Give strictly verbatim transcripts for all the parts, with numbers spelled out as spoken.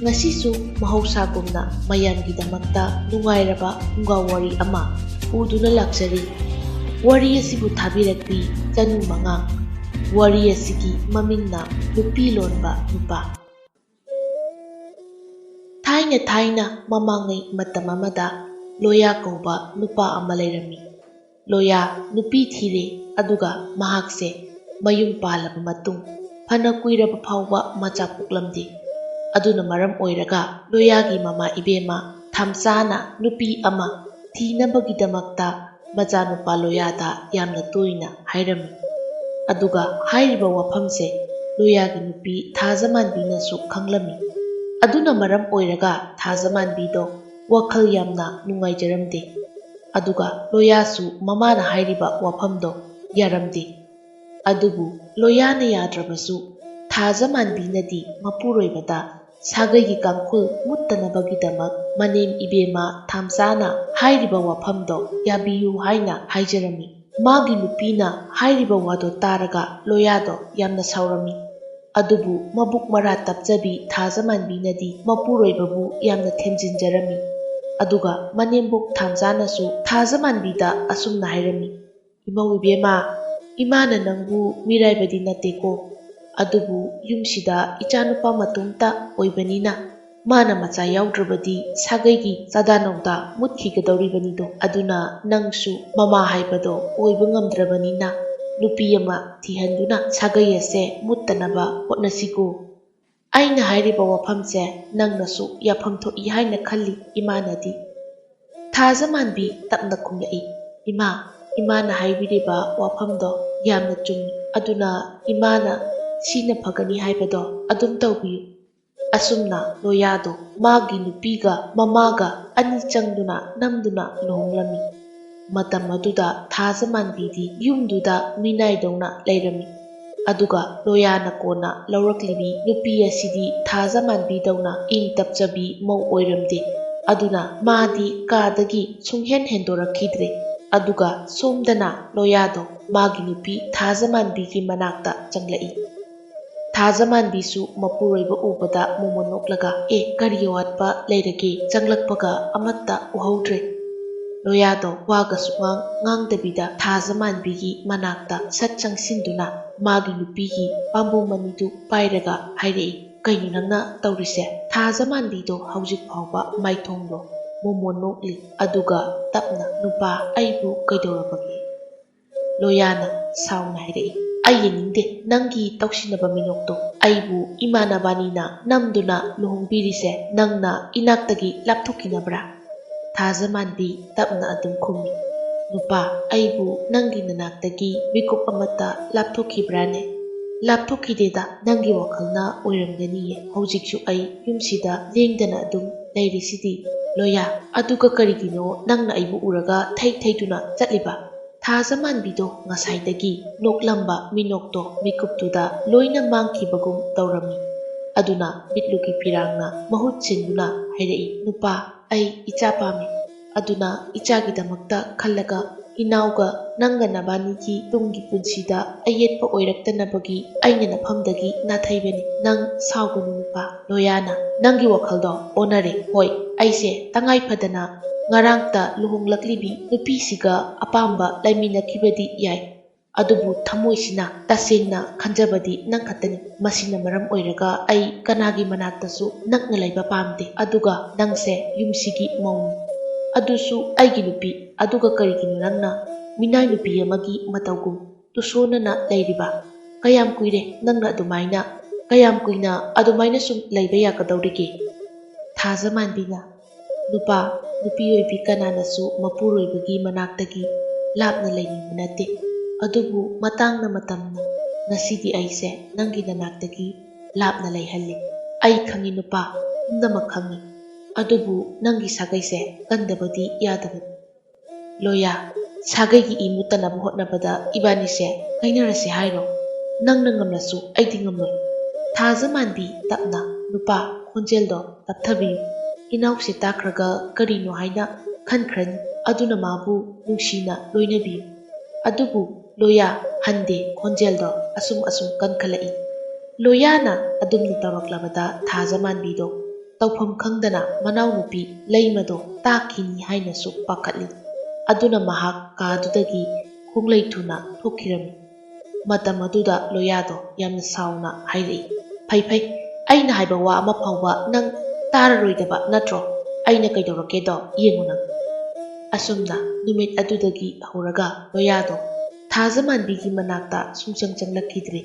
ꯉꯁꯤꯁꯨ ꯃꯍꯧꯁꯥꯒꯨꯝꯅ ꯃꯌꯥꯝꯒꯤꯗꯃꯛꯇ ꯅꯨꯡꯉꯥꯏꯔꯕ ꯐꯨꯡꯒꯥ ꯋꯥꯔꯤ ꯑꯃ ꯄꯨꯗꯨꯅ ꯂꯥꯛꯆꯔꯤ꯫ ꯋꯥꯔꯤ ꯑꯁꯤꯕꯨ ꯊꯥꯕꯤꯔꯛꯄꯤ ꯆꯅꯨ ꯃꯉꯥꯡ꯫ ꯋꯥꯔꯤ ꯑꯁꯤꯒꯤ ꯃꯃꯤꯡꯅ ꯅꯨꯄꯤ ꯂꯣꯟꯕ ꯅꯨꯄꯥ꯫ ꯊꯥꯏꯅ ꯊꯥꯏꯅ ꯃꯃꯥꯡꯉꯩ ꯃꯇꯝ ꯑꯃꯗ ꯂꯣꯌꯥ ꯀꯧꯕ ꯅꯨꯄꯥ ꯑꯃ ꯂꯩꯔꯝꯃꯤ꯫ ꯂꯣꯌꯥ ꯅꯨꯄꯤ ꯊꯤꯔꯦ, ꯑꯗꯨꯒ ꯃꯍꯥꯛꯁꯦ ꯃꯌꯨꯝ ꯄꯥꯜꯂꯕ ꯃꯇꯨꯡ ꯐꯅ ꯀꯨꯏꯔꯕ ꯐꯥꯎꯕ ꯃꯆꯥ ꯄꯣꯛꯂꯝꯗꯦ꯫ ꯑꯗꯨꯅ ꯃꯔꯝ ꯑꯣꯏꯔꯒ ꯂꯣꯌꯥꯒꯤ ꯃꯃꯥ ꯏꯕꯦꯝꯃ ꯊꯥꯝꯆꯥꯅ ꯅꯨꯄꯤ ꯑꯃ ꯊꯤꯅꯕꯒꯤꯗꯃꯛꯇ ꯃꯆꯥꯅꯨꯄꯥ ꯂꯣꯌꯥꯗ ꯌꯥꯝꯅ ꯇꯣꯏꯅ ꯍꯥꯏꯔꯝꯃꯤ꯫ ꯑꯗꯨꯒ ꯍꯥꯏꯔꯤꯕ ꯋꯥꯐꯝꯁꯦ ꯂꯣꯌꯥꯒꯤ ꯅꯨꯄꯤ ꯊꯥꯖꯃꯥꯟꯕꯤꯅꯁꯨ ꯈꯪꯂꯝꯃꯤ꯫ ꯑꯗꯨꯅ ꯃꯔꯝ ꯑꯣꯏꯔꯒ ꯊꯥꯖꯃꯥꯟꯕꯤꯗꯣ ꯋꯥꯈꯜ ꯌꯥꯝꯅ ꯅꯨꯡꯉꯥꯏꯖꯔꯝꯗꯦ꯫ ꯑꯗꯨꯒ ꯂꯣꯌꯥꯁꯨ ꯃꯃꯥꯅ ꯍꯥꯏꯔꯤꯕ ꯋꯥꯐꯝꯗꯣ ꯌꯥꯔꯝꯗꯦ꯫ ꯑꯗꯨꯕꯨ ꯂꯣꯌꯥꯅ ꯌꯥꯗ꯭ꯔꯕꯁꯨ ꯊꯥꯖꯃꯥꯟꯕꯤꯅꯗꯤ ꯃꯄꯨꯔꯣꯏꯕꯗ ꯁꯥꯒꯩꯒꯤ ꯀꯥꯡꯈꯨꯜ ꯃꯨꯠꯇꯅꯕꯒꯤꯗꯃꯛ ꯃꯅꯦꯝ ꯏꯕꯦꯝꯃ ꯊꯥꯝꯆꯥꯅ ꯍꯥꯏꯔꯤꯕ ꯋꯥꯐꯝꯗꯣ ꯌꯥꯕꯤꯌꯨ ꯍꯥꯏꯅ ꯍꯥꯏꯖꯔꯝꯃꯤ꯫ ꯃꯥꯒꯤ ꯅꯨꯄꯤꯅ ꯍꯥꯏꯔꯤꯕ ꯋꯥꯗꯣ ꯇꯥꯔꯒ ꯂꯣꯌꯥꯗꯣ ꯌꯥꯝꯅ ꯁꯥꯎꯔꯝꯃꯤ꯫ ꯑꯗꯨꯕꯨ ꯃꯕꯨꯛ ꯃꯔꯥ ꯇꯞꯆꯕꯤ ꯊꯥꯖꯃꯥꯟꯕꯤꯅꯗꯤ ꯃꯄꯨꯔꯣꯏꯕꯕꯨ ꯌꯥꯝꯅ ꯊꯦꯝꯖꯤꯟꯖꯔꯝꯃꯤ꯫ ꯑꯗꯨꯒ ꯃꯅꯦꯝꯕꯣꯛ ꯊꯥꯝꯆꯥꯅꯁꯨ ꯊꯥꯖꯃꯥꯟꯕꯤꯗ ꯑꯁꯨꯝꯅ ꯍꯥꯏꯔꯝꯃꯤ, "ꯏꯃꯧ ꯏꯕꯦꯝꯃ, ꯏꯃꯥꯅ ꯅꯪꯕꯨ ꯃꯤꯔꯥꯏꯕꯗꯤ ꯅꯠꯇꯦꯀꯣ, ꯑꯗꯨꯕꯨ ꯌꯨꯝꯁꯤꯗ ꯏꯆꯥꯅꯨꯄꯥ ꯃꯇꯣꯝꯇ ꯑꯣꯏꯕꯅꯤꯅ ꯃꯥꯅ ꯃꯆꯥ ꯌꯥꯎꯗ꯭ꯔꯕꯗꯤ ꯁꯥꯒꯩꯒꯤ ꯆꯥꯗꯥ ꯅꯧꯗꯥ ꯃꯨꯠꯈꯤꯒꯗꯧꯔꯤꯕꯅꯤꯗꯣ꯫ ꯑꯗꯨꯅ ꯅꯪꯁꯨ ꯃꯃꯥ ꯍꯥꯏꯕꯗꯣ ꯑꯣꯏꯕ ꯉꯝꯗ꯭ꯔꯕꯅꯤꯅ ꯅꯨꯄꯤ ꯑꯃ ꯊꯤꯍꯟꯗꯨꯅ ꯁꯥꯒꯩ ꯑꯁꯦ ꯃꯨꯠꯇꯅꯕ ꯍꯣꯠꯅꯁꯤꯀꯣ꯫ ꯑꯩꯅ ꯍꯥꯏꯔꯤꯕ ꯋꯥꯐꯝꯁꯦ ꯅꯪꯅꯁꯨ ꯌꯥꯐꯝ ꯊꯣꯛꯏ ꯍꯥꯏꯅ ꯈꯜꯂꯤ ꯏꯃꯥꯅꯗꯤ?" ꯊꯥꯖꯃꯥꯟꯕꯤ ꯇꯞꯅ ꯈꯨꯝꯂꯛꯏ, "ꯏꯃꯥ, ꯏꯃꯥꯅ ꯍꯥꯏꯕꯤꯔꯤꯕ ꯋꯥꯐꯝꯗꯣ ꯌꯥꯝꯅ ꯆꯨꯝꯃꯤ꯫ ꯑꯗꯨꯅ ꯏꯃꯥꯅ ꯁꯤꯅ ꯐꯒꯅꯤ ꯍꯥꯏꯕꯗꯣ ꯑꯗꯨꯝ ꯇꯧꯕꯤꯌꯨ꯫" ꯑꯁꯨꯝꯅ ꯂꯣꯌꯥꯗꯣ ꯃꯥꯒꯤ ꯅꯨꯄꯤꯒ ꯃꯃꯥꯒ ꯑꯅꯤ ꯆꯪꯗꯨꯅ ꯅꯝꯗꯨꯅ ꯂꯨꯍꯣꯡꯂꯝꯃꯤ꯫ ꯃꯇꯝ ꯑꯗꯨꯗ ꯊꯥꯖꯃꯥꯟꯕꯤꯗꯤ ꯌꯨꯝꯗꯨꯗ ꯃꯤꯅꯥꯏꯗꯧꯅ ꯂꯩꯔꯝꯃꯤ꯫ ꯑꯗꯨꯒ ꯂꯣꯌꯥꯅ ꯀꯣꯟꯅ ꯂꯧꯔꯛꯂꯤꯕꯤ ꯅꯨꯄꯤ ꯑꯁꯤꯗꯤ ꯊꯥꯖꯃꯥꯟꯕꯤꯗꯧꯅ ꯏꯪ ꯇꯞꯆꯕꯤ ꯃꯧ ꯑꯣꯏꯔꯝꯗꯦ꯫ ꯑꯗꯨꯅ ꯃꯥꯗꯤ ꯀꯥꯗꯒꯤ ꯁꯨꯡꯍꯦꯟ ꯍꯦꯟꯗꯣꯔꯛꯈꯤꯗ꯭ꯔꯦ꯫ ꯑꯗꯨꯒ ꯁꯣꯝꯗꯅ ꯂꯣꯌꯥꯗꯣ ꯃꯥꯒꯤ ꯅꯨꯄꯤ ꯊꯥꯖꯃꯥꯟꯕꯤꯒꯤ ꯃꯅꯥꯛꯇ ꯆꯪꯂꯛꯏ꯫ ꯊꯥ ꯊꯥꯖꯃꯥꯟꯕꯤꯁꯨ ꯃꯄꯨꯔꯣꯏꯕ ꯎꯕꯗ ꯃꯣꯃꯣꯟ ꯅꯣꯛꯂꯒ, "ꯑꯦ, ꯀꯔꯤ ꯑꯋꯥꯠꯄ ꯂꯩꯔꯒꯦ? ꯆꯪꯂꯛꯄꯒ ꯑꯃꯠꯇ ꯎꯍꯧꯗ꯭ꯔꯦ꯫" ꯂꯣꯌꯥꯗꯣ ꯋꯥꯒ ꯁꯨꯛꯉꯥꯡ ꯉꯥꯡꯗꯕꯤꯗ ꯊꯥꯖꯃꯥꯟꯕꯤꯒꯤ ꯃꯅꯥꯛꯇ ꯁꯠ ꯆꯪꯁꯤꯟꯗꯨꯅ ꯃꯥꯒꯤ ꯅꯨꯄꯤꯒꯤ ꯄꯥꯝꯕꯣꯝ ꯑꯅꯤꯗꯨ ꯄꯥꯏꯔꯒ ꯍꯥꯏꯔꯛꯏ, "ꯀꯩꯅꯣ ꯅꯪꯅ ꯇꯧꯔꯤꯁꯦ?" ꯊꯥꯖꯃꯥꯟꯕꯤꯗꯣ ꯍꯧꯖꯤꯛ ꯐꯥꯎꯕ ꯃꯥꯏꯊꯣꯡꯗꯣ ꯃꯣꯃꯣꯟ ꯅꯣꯛꯂꯤ, ꯑꯗꯨꯒ ꯇꯞꯅ, "ꯅꯨꯄꯥ, ꯑꯩꯕꯨ ꯀꯩꯗꯧꯔꯕꯒꯦ?" ꯂꯣꯌꯥꯅ ꯁꯥꯎꯅ ꯍꯥꯏꯔꯛꯏ, "ꯑꯩ ꯌꯦꯡꯅꯤꯡꯗꯦ ꯅꯪꯒꯤ ꯇꯧꯁꯤꯟꯅꯕ ꯃꯤꯅꯣꯛꯇꯣ꯫ ꯑꯩꯕꯨ ꯏꯃꯥ ꯅꯕꯥꯅꯤꯅ ꯅꯝꯗꯨꯅ ꯂꯨꯍꯣꯡꯕꯤꯔꯤꯁꯦ ꯅꯪꯅ ꯏꯅꯥꯛꯇꯒꯤ ꯂꯥꯞꯊꯣꯛꯈꯤꯅꯕ꯭ꯔꯥ?" ꯊꯥꯖꯃꯥꯟꯕꯤ ꯇꯞꯅ ꯑꯗꯨꯝ ꯈꯨꯝꯃꯤ, "ꯅꯨꯄꯥ, ꯑꯩꯕꯨ ꯅꯪꯒꯤ ꯅꯅꯥꯛꯇꯒꯤ ꯃꯤꯀꯨꯞ ꯑꯃꯠꯇ ꯂꯥꯞꯊꯣꯛꯈꯤꯕ꯭ꯔꯥꯅꯦ?" "ꯂꯥꯞꯊꯣꯛꯈꯤꯗꯦꯗ, ꯅꯪꯒꯤ ꯋꯥꯈꯜꯅ ꯑꯣꯏꯔꯝꯒꯅꯤꯌꯦ꯫ ꯍꯧꯖꯤꯛꯁꯨ ꯑꯩ ꯌꯨꯝꯁꯤꯗ ꯂꯦꯡꯗꯅ ꯑꯗꯨꯝ ꯂꯩꯔꯤꯁꯤꯗꯤ꯫ ꯂꯣꯌꯥ, ꯑꯗꯨꯒ ꯀꯔꯤꯒꯤꯅꯣ ꯅꯪꯅ ꯑꯩꯕꯨ ꯎꯔꯒ ꯊꯩ ꯊꯩꯗꯨꯅ ꯆꯠꯂꯤꯕ?" ꯊꯥꯖꯃꯥꯟꯕꯤꯗꯣ ꯉꯁꯥꯏꯗꯒꯤ ꯅꯣꯛꯂꯝꯕ ꯃꯤꯅꯣꯛꯇꯣ ꯃꯤꯀꯨꯞꯇꯨꯗ ꯂꯣꯏꯅ ꯃꯥꯡꯈꯤꯕꯒꯨꯝ ꯇꯧꯔꯝꯃꯤ꯫ ꯑꯗꯨꯅ ꯃꯤꯠꯂꯨꯒꯤ ꯐꯤꯔꯥꯡꯅ ꯃꯍꯨꯠ ꯁꯤꯟꯗꯨꯅ ꯍꯥꯏꯔꯛꯏ, "ꯅꯨꯄꯥ, ꯑꯩ ꯏꯆꯥ ꯄꯥꯝꯃꯤ꯫ ꯑꯗꯨꯅ ꯏꯆꯥꯒꯤꯗꯃꯛꯇ ꯈꯜꯂꯒ ꯏꯅꯥꯎꯒ ꯅꯪꯒ ꯅꯕꯥꯅꯤꯒꯤ ꯇꯨꯡꯒꯤ ꯄꯨꯟꯁꯤꯗ ꯑꯌꯦꯠꯄ ꯑꯣꯏꯔꯛꯇꯅꯕꯒꯤ ꯑꯩꯅ ꯅꯐꯝꯗꯒꯤ ꯅꯥꯊꯩꯕꯅꯤ꯫ ꯅꯪ ꯁꯥꯎꯒꯅꯨ ꯅꯨꯄꯥ꯫" ꯂꯣꯌꯥꯅ, "ꯅꯪꯒꯤ ꯋꯥꯈꯜꯗꯣ ꯑꯣꯟꯅꯔꯦ꯫ ꯍꯣꯏ, ꯑꯩꯁꯦ ꯇꯉꯥꯏ ꯐꯗꯅ ꯉꯔꯥꯡꯇ ꯂꯨꯍꯣꯡꯂꯛꯂꯤꯕꯤ ꯅꯨꯄꯤꯁꯤꯒ ꯑꯄꯥꯝꯕ ꯂꯩꯃꯤꯟꯅꯈꯤꯕꯗꯤ ꯌꯥꯏ, ꯑꯗꯨꯕꯨ ꯊꯃꯣꯏꯁꯤꯅ ꯇꯁꯦꯡꯅ ꯈꯟꯖꯕꯗꯤ ꯅꯪ ꯈꯛꯇꯅꯤ꯫ ꯃꯁꯤꯅ ꯃꯔꯝ ꯑꯣꯏꯔꯒ ꯑꯩ ꯀꯅꯥꯒꯤ ꯃꯅꯥꯛꯇꯁꯨ ꯅꯛꯅ ꯂꯩꯕ ꯄꯥꯝꯗꯦ꯫ ꯑꯗꯨꯒ ꯅꯪꯁꯦ ꯌꯨꯝꯁꯤꯒꯤ ꯃꯧꯅꯤ, ꯑꯗꯨꯁꯨ ꯑꯩꯒꯤ ꯅꯨꯄꯤ꯫ ꯑꯗꯨꯒ ꯀꯔꯤꯒꯤꯅꯣ ꯅꯪꯅ ꯃꯤꯅꯥꯏ ꯅꯨꯄꯤ ꯑꯃꯒꯤ ꯃꯇꯧꯒꯨꯝ ꯇꯨꯁꯣꯟꯅꯅ ꯂꯩꯔꯤꯕ? ꯀꯌꯥꯝ ꯀꯨꯏꯔꯦ ꯅꯪꯅ ꯑꯗꯨꯃꯥꯏꯅ, ꯀꯌꯥꯝ ꯀꯨꯏꯅ ꯑꯗꯨꯃꯥꯏꯅ ꯁꯨꯝ ꯂꯩꯕ ꯌꯥꯒꯗꯧꯔꯤꯒꯦ?" ꯊꯥꯖꯃꯥꯟꯕꯤꯅ, "ꯅꯨꯄꯥ, ꯅꯨꯄꯤ ꯑꯣꯏꯕꯤ ꯀꯅꯥꯅꯁꯨ ꯃꯄꯨꯔꯣꯏꯕꯒꯤ ꯃꯅꯥꯛꯇꯒꯤ ꯂꯥꯞꯅ ꯂꯩꯅꯤꯡꯕ ꯅꯠꯇꯦ꯫ ꯑꯗꯨꯕꯨ ꯃꯇꯥꯡꯅ ꯃꯇꯝꯅ ꯉꯁꯤꯗꯤ ꯑꯩꯁꯦ ꯅꯪꯒꯤ ꯅꯅꯥꯛꯇꯒꯤ ꯂꯥꯞꯅ ꯂꯩꯍꯜꯂꯤ꯫ ꯑꯩ ꯈꯪꯉꯤ ꯅꯨꯄꯥ, ꯄꯨꯝꯅꯃꯛ ꯈꯪꯉꯤ꯫ ꯑꯗꯨꯕꯨ ꯅꯪꯒꯤ ꯁꯥꯒꯩꯁꯦ ꯀꯟꯗꯕꯗꯤ ꯌꯥꯗꯕꯅꯤ꯫" "ꯂꯣꯌꯥ, ꯁꯥꯒꯩꯒꯤ ꯏ ꯃꯨꯠꯇꯅꯕ ꯍꯣꯠꯅꯕꯗ ꯏꯕꯥꯅꯤꯁꯦ ꯀꯥꯏꯅꯔꯁꯦ ꯍꯥꯏꯔꯣ? ꯅꯪꯅ ꯉꯝꯂꯁꯨ ꯑꯩꯗꯤ ꯉꯝꯂꯣꯏ꯫" ꯊꯥꯖꯃꯥꯟꯕꯤ ꯇꯞꯅ, "ꯅꯨꯄꯥ, ꯈꯣꯟꯖꯦꯜꯗꯣ ꯇꯞꯊꯕꯤꯌꯨ꯫ ꯏꯅꯥꯎꯁꯦ ꯇꯥꯈ꯭ꯔꯒ ꯀꯔꯤꯅꯣ ꯍꯥꯏꯅ ꯈꯟꯈ꯭ꯔꯅꯤ꯫ ꯑꯗꯨꯅ ꯃꯥꯕꯨ ꯅꯨꯡꯁꯤꯅ ꯂꯣꯏꯅꯕꯤꯌꯨ꯫" ꯑꯗꯨꯕꯨ ꯂꯣꯌꯥ ꯍꯟꯗꯦ, ꯈꯣꯟꯖꯦꯜꯗꯣ ꯑꯁꯨꯝ ꯑꯁꯨꯝ ꯀꯟꯈꯠꯂꯛꯏ꯫ ꯂꯣꯌꯥꯅ ꯑꯗꯨꯝꯅ ꯇꯧꯔꯛꯂꯕꯗ ꯊꯥꯖꯃꯥꯟꯕꯤꯗꯣ ꯇꯧꯐꯝ ꯈꯪꯗꯅ ꯃꯅꯥꯎꯅꯨꯄꯤ ꯂꯩꯃꯗꯣ ꯇꯥꯛꯈꯤꯅꯤ ꯍꯥꯏꯅꯁꯨ ꯄꯥꯈꯠꯂꯤ꯫ ꯑꯗꯨꯅ ꯃꯍꯥꯛ ꯀꯥꯗꯨꯗꯒꯤ ꯈꯣꯡꯂꯩ ꯊꯨꯅ ꯊꯣꯛꯈꯤꯔꯝꯃꯤ꯫ ꯃꯇꯝ ꯑꯗꯨꯗ ꯂꯣꯌꯥꯗꯣ ꯌꯥꯝꯅ ꯁꯥꯎꯅ ꯍꯥꯏꯔꯛꯏ, "ꯐꯩ ꯐꯩ, ꯑꯩꯅ ꯍꯥꯏꯕ ꯋꯥ ꯑꯃ ꯐꯥꯎꯕ ꯅꯪ ꯇꯥꯔꯔꯣꯏꯗꯕ ꯅꯠꯇ꯭ꯔꯣ? ꯑꯩꯅ ꯀꯩꯗꯧꯔꯛꯀꯦꯗꯣ ꯌꯦꯡꯉꯨ ꯅꯪ꯫" ꯑꯁꯨꯝꯅ ꯅꯨꯃꯤꯠ ꯑꯗꯨꯗꯒꯤ ꯍꯧꯔꯒ ꯂꯣꯌꯥꯗꯣ ꯊꯥꯖꯃꯥꯟꯕꯤꯒꯤ ꯃꯅꯥꯛꯇ ꯁꯨꯡꯆꯪ ꯆꯪꯂꯛꯈꯤꯗ꯭ꯔꯦ꯫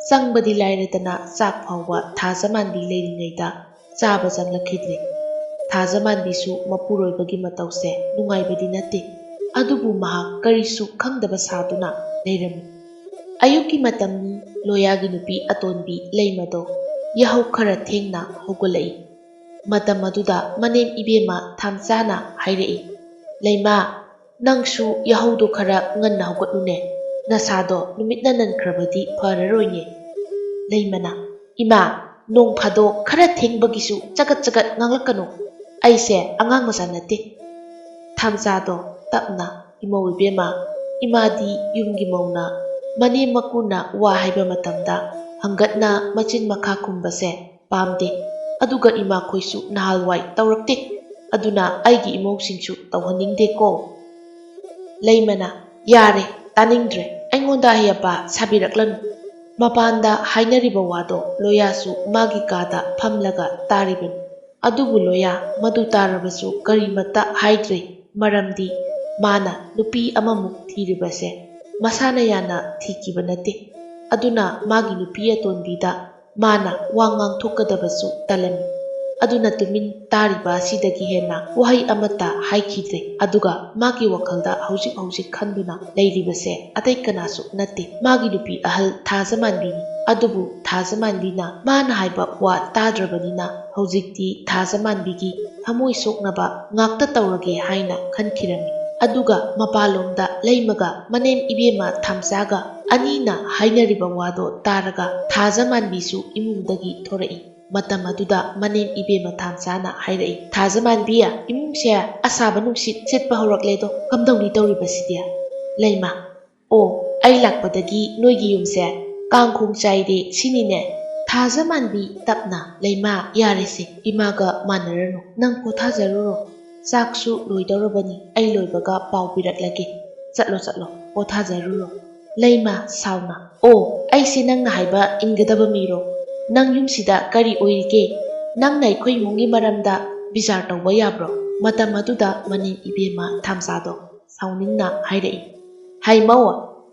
ꯆꯪꯕꯗꯤ ꯂꯥꯏꯔꯗꯅ ꯆꯥꯛ ꯐꯥꯎꯕ ꯊꯥꯖꯃꯥꯟꯕꯤ ꯂꯩꯔꯤꯉꯩꯗ ꯆꯥꯕ ꯆꯪꯂꯛꯈꯤꯗ꯭ꯔꯦ꯫ ꯊꯥꯖꯃꯥꯟꯕꯤꯁꯨ ꯃꯄꯨꯔꯣꯏꯕꯒꯤ ꯃꯇꯧꯁꯦ ꯅꯨꯡꯉꯥꯏꯕꯗꯤ ꯅꯠꯇꯦ꯫ ꯑꯗꯨꯕꯨ ꯃꯍꯥꯛ ꯀꯔꯤꯁꯨ ꯈꯪꯗꯕ ꯁꯥꯗꯨꯅ ꯂꯩꯔꯝꯃꯤ꯫ ꯑꯌꯨꯛꯀꯤ ꯃꯇꯝꯅꯤ꯫ ꯂꯣꯌꯥꯒꯤ ꯅꯨꯄꯤ ꯑꯇꯣꯟꯕꯤ ꯂꯩꯃꯗꯣ ꯌꯥꯍꯧ ꯈꯔ ꯊꯦꯡꯅ ꯍꯧꯒꯠꯂꯛꯏ꯫ ꯃꯇꯝ ꯑꯗꯨꯗ ꯃꯅꯦꯝ ꯏꯕꯦꯝꯃ ꯊꯥꯝꯆꯥꯅ ꯍꯥꯏꯔꯛꯏ, "ꯂꯩꯃ, ꯅꯪꯁꯨ ꯌꯥꯍꯧꯗꯣ ꯈꯔ ꯉꯟꯅ ꯍꯧꯒꯠꯂꯨꯅꯦ, ꯅꯁꯥꯗꯣ ꯅꯨꯃꯤꯠꯅ ꯅꯟꯈ꯭ꯔꯕꯗꯤ ꯐꯔꯔꯣꯏꯅꯦ꯫" ꯂꯩꯃꯅ, "ꯏꯃꯥ, ꯅꯣꯡ ꯐꯥꯗꯣꯛ ꯈꯔ ꯊꯦꯡꯕꯒꯤꯁꯨ ꯆꯒꯠ ꯆꯒꯠ ꯉꯥꯡꯂꯛꯀꯅꯨ, ꯑꯩꯁꯦ ꯑꯉꯥꯡ ꯃꯆꯥ ꯅꯠꯇꯦ꯫" ꯊꯥꯝꯆꯥꯗꯣ ꯇꯞꯅ, "ꯏꯃꯧ ꯏꯕꯦꯝꯃ, ꯏꯃꯥꯗꯤ ꯌꯨꯝꯒꯤ ꯃꯧꯅ ꯃꯅꯦꯝ ꯃꯀꯨꯅ ꯋꯥ ꯍꯥꯏꯕ ꯃꯇꯝꯗ ꯍꯪꯒꯠꯅ ꯃꯆꯤꯟ ꯃꯈꯥ ꯈꯨꯝꯕꯁꯦ ꯄꯥꯝꯗꯦ꯫ ꯑꯗꯨꯒ ꯏꯃꯥꯈꯣꯏꯁꯨ ꯅꯍꯥꯜꯋꯥꯏ ꯇꯧꯔꯛꯇꯦ꯫ ꯑꯗꯨꯅ ꯑꯩꯒꯤ ꯏꯃꯧꯁꯤꯡꯁꯨ ꯇꯧꯍꯟꯅꯤꯡꯗꯦꯀꯣ꯫" ꯂꯩꯃꯅ, "ꯌꯥꯔꯦ, ꯇꯥꯅꯤꯡꯗ꯭ꯔꯦ꯫ ꯑꯩꯉꯣꯟꯗ ꯑꯍꯩ ꯑꯄꯥ ꯁꯥꯕꯤꯔꯛꯂꯅꯨ꯫" ꯃꯄꯥꯟꯗ ꯍꯥꯏꯅꯔꯤꯕ ꯋꯥꯗꯣ ꯂꯣꯌꯥꯁꯨ ꯃꯥꯒꯤ ꯀꯥꯗ ꯐꯝꯂꯒ ꯇꯥꯔꯤꯕꯅꯤ꯫ ꯑꯗꯨꯕꯨ ꯂꯣꯌꯥ ꯃꯗꯨ ꯇꯥꯔꯕꯁꯨ ꯀꯔꯤꯃꯠꯇ ꯍꯥꯏꯗ꯭ꯔꯦ꯫ ꯃꯔꯝꯗꯤ ꯃꯥꯅ ꯅꯨꯄꯤ ꯑꯃꯃꯨꯛ ꯊꯤꯔꯤꯕꯁꯦ ꯃꯁꯥꯅ ꯌꯥꯅ ꯊꯤꯈꯤꯕ ꯅꯠꯇꯦ꯫ ꯑꯗꯨꯅ ꯃꯥꯒꯤ ꯅꯨꯄꯤ ꯑꯇꯣꯟꯕꯤꯗ ꯃꯥꯅ ꯋꯥ ꯉꯥꯡꯊꯣꯛꯀꯗꯕꯁꯨ ꯇꯜꯂꯝꯃꯤ꯫ ꯑꯗꯨꯅ ꯇꯨꯃꯤꯟ ꯇꯥꯔꯤꯕ ꯑꯁꯤꯗꯒꯤ ꯍꯦꯟꯅ ꯋꯥꯍꯩ ꯑꯃꯠꯇ ꯍꯥꯏꯈꯤꯗ꯭ꯔꯦ꯫ ꯑꯗꯨꯒ ꯃꯥꯒꯤ ꯋꯥꯈꯜꯗ ꯍꯧꯖꯤꯛ ꯍꯧꯖꯤꯛ ꯈꯟꯗꯨꯅ ꯂꯩꯔꯤꯕꯁꯦ ꯑꯇꯩ ꯀꯅꯥꯁꯨ ꯅꯠꯇꯦ, ꯃꯥꯒꯤ ꯅꯨꯄꯤ ꯑꯍꯜ ꯊꯥꯖꯃꯥꯟꯕꯤꯅꯤ꯫ ꯑꯗꯨꯕꯨ ꯊꯥꯖꯃꯥꯟꯕꯤꯅ ꯃꯥꯅ ꯍꯥꯏꯕ ꯋꯥ ꯇꯥꯗ꯭ꯔꯕꯅꯤꯅ ꯍꯧꯖꯤꯛꯇꯤ ꯊꯥꯖꯃꯥꯟꯕꯤꯒꯤ ꯊꯃꯣꯏ ꯁꯣꯛꯅꯕ ꯉꯥꯛꯇ ꯇꯧꯔꯒꯦ ꯍꯥꯏꯅ ꯈꯟꯈꯤꯔꯝꯃꯤ꯫ ꯑꯗꯨꯒ ꯃꯄꯥꯟꯂꯣꯝꯗ ꯂꯩꯃꯒ ꯃꯅꯦꯝ ꯏꯕꯦꯝꯃ ꯊꯥꯝꯆꯥꯒ ꯑꯅꯤꯅ ꯍꯥꯏꯅꯔꯤꯕ ꯋꯥꯗꯣ ꯇꯥꯔꯒ ꯊꯥꯖꯃꯥꯟꯕꯤꯁꯨ ꯏꯃꯨꯡꯗꯒꯤ ꯊꯣꯔꯛꯏ꯫ ꯃꯇꯝ ꯑꯗꯨꯗ ꯃꯅꯦꯝ ꯏꯕꯦꯝꯃ ꯊꯥꯝꯆꯥꯅ ꯍꯥꯏꯔꯛꯏ, "ꯊꯥꯖꯃꯥꯟꯕꯤ, ꯏꯃꯨꯡꯁꯦ ꯑꯁꯥꯕ ꯅꯨꯡꯁꯤꯠ ꯁꯤꯠꯄ ꯍꯧꯔꯛꯂꯦꯗꯣ, ꯀꯝꯗꯧꯅꯤ ꯇꯧꯔꯤꯕꯁꯤꯗꯤ?" ꯂꯩꯃ, "ꯑꯣ, ꯑꯩ ꯂꯥꯛꯄꯗꯒꯤ ꯅꯣꯏꯒꯤ ꯌꯨꯝꯁꯦ ꯀꯥꯡꯈꯣꯡ ꯆꯥꯏꯔꯦ ꯁꯤꯅꯤꯅꯦ꯫ ꯊꯥꯖꯃꯥꯟꯕꯤ ꯇꯞꯅ, "ꯂꯩꯃ, ꯌꯥꯔꯦꯁꯦ, ꯏꯃꯥꯒ ꯃꯥꯟꯅꯔꯅꯨ꯫ ꯅꯪ ꯄꯣꯊꯥꯖꯔꯨꯔꯣ꯫ ꯆꯥꯛꯁꯨ ꯂꯣꯏꯗꯧꯔꯕꯅꯤ, ꯑꯩ ꯂꯣꯏꯕꯒ ꯄꯥꯎ ꯄꯤꯔꯛꯂꯒꯦ꯫ ꯆꯠꯂꯣ, ꯆꯠꯂꯣ, ꯄꯣꯊꯥꯖꯔꯨꯔꯣ꯫" ꯂꯩꯃ ꯁꯥꯎꯅ, "ꯑꯣ, ꯑꯩꯁꯦ ꯅꯪꯅ ꯍꯥꯏꯕ ꯏꯟꯒꯗꯕ ꯃꯤꯔꯣ? ꯅꯪ ꯌꯨꯝꯁꯤꯗ ꯀꯔꯤ ꯑꯣꯏꯔꯤꯒꯦ? ꯅꯪꯅ ꯑꯩꯈꯣꯏ ꯏꯃꯨꯡꯒꯤ ꯃꯔꯝꯗ ꯕꯤꯆꯥꯔ ꯇꯧꯕ ꯌꯥꯕ꯭ꯔꯣ?" ꯃꯇꯝ ꯑꯗꯨꯗ ꯃꯅꯦꯝ ꯏꯕꯦꯝꯃ ꯊꯥꯝꯆꯥꯗꯣ ꯁꯥꯎꯅꯤꯡꯅ ꯍꯥꯏꯔꯛꯏ, "ꯍꯩꯃꯧ,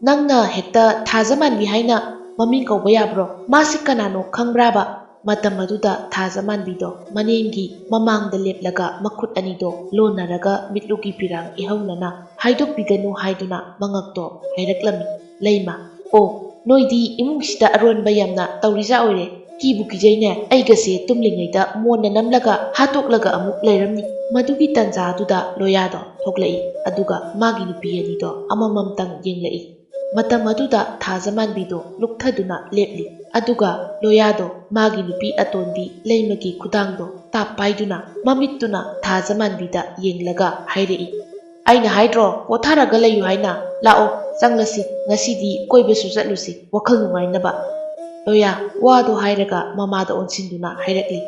ꯅꯪꯅ ꯍꯦꯛꯇ ꯊꯥꯖꯃꯥꯟꯕꯤ ꯍꯥꯏꯅ ꯃꯃꯤꯡ ꯀꯧꯕ ꯌꯥꯕ꯭ꯔꯣ? ꯃꯥꯁꯤ ꯀꯅꯥꯅꯣ ꯈꯪꯕ꯭ꯔꯥꯕ?" ꯃꯇꯝ ꯑꯗꯨꯗ ꯊꯥꯖꯃꯥꯟꯕꯤꯗꯣ ꯃꯅꯦꯝꯒꯤ ꯃꯃꯥꯡꯗ ꯂꯦꯞꯂꯒ ꯃꯈꯨꯠ ꯑꯅꯤꯗꯣ ꯂꯣꯟꯅꯔꯒ ꯃꯤꯠꯂꯨꯒꯤ ꯄꯤꯔꯥꯡ ꯏꯍꯧꯅꯅ ꯍꯥꯏꯗꯣꯛꯄꯤꯒꯅꯨ ꯍꯥꯏꯗꯨꯅ ꯃꯉꯛꯇꯣ ꯍꯥꯏꯔꯛꯂꯝꯃꯤ꯫ ꯂꯩꯃ, "ꯑꯣ, ꯅꯣꯏꯗꯤ ꯏꯃꯨꯡꯁꯤꯗ ꯑꯔꯣꯟꯕ ꯌꯥꯝꯅ ꯇꯧꯔꯤꯖꯥꯠ ꯑꯣꯏꯔꯦ꯫ ꯀꯤꯕꯨ ꯀꯤꯖꯩꯅꯦ, ꯑꯩꯒꯁꯦ ꯇꯨꯝꯂꯤꯉꯩꯗ ꯃꯣꯟꯅ ꯅꯝꯂꯒ ꯍꯥꯠꯇꯣꯛꯂꯒ ꯑꯃꯨꯛ ꯂꯩꯔꯝꯅꯤ꯫" ꯃꯗꯨꯒꯤ ꯇꯟꯖꯥꯗꯨꯗ ꯂꯣꯌꯥꯗꯣ ꯊꯣꯛꯂꯛꯏ, ꯑꯗꯨꯒ ꯃꯥꯒꯤ ꯅꯨꯄꯤ ꯑꯅꯤꯗꯣ ꯑꯃꯃꯝꯇꯪ ꯌꯦꯡꯂꯛꯏ꯫ ꯃꯇꯝ ꯑꯗꯨꯗ ꯊꯥꯖꯃꯥꯟꯕꯤꯗꯣ ꯂꯨꯞꯊꯗꯨꯅ ꯂꯦꯞꯂꯤ, ꯑꯗꯨꯒ ꯂꯣꯌꯥꯗꯣ ꯃꯥꯒꯤ ꯅꯨꯄꯤ ꯑꯇꯣꯟꯕꯤ ꯂꯩꯃꯒꯤ ꯈꯨꯗꯥꯡꯗꯣ ꯇꯥꯞ ꯄꯥꯏꯗꯨꯅ ꯃꯃꯤꯠꯇꯨꯅ ꯊꯥꯖꯃꯥꯟꯕꯤꯗ ꯌꯦꯡꯂꯒ ꯍꯥꯏꯔꯛꯏ, "ꯑꯩꯅ ꯍꯥꯏꯗ꯭ꯔꯣ, ꯄꯣꯊꯥꯔꯒ ꯂꯩꯌꯨ ꯍꯥꯏꯅ? ꯂꯥꯛꯑꯣ, ꯆꯪꯂꯁꯤ, ꯉꯁꯤꯗꯤ ꯀꯣꯏꯕꯁꯨ ꯆꯠꯂꯨꯁꯤ, ꯋꯥꯈꯜ ꯅꯨꯡꯉꯥꯏꯅꯕ꯫" ꯂꯣꯌꯥ ꯋꯥꯗꯣ ꯍꯥꯏꯔꯒ ꯃꯃꯥꯗ ꯑꯣꯟꯁꯤꯟꯗꯨꯅ ꯍꯥꯏꯔꯛꯂꯤ,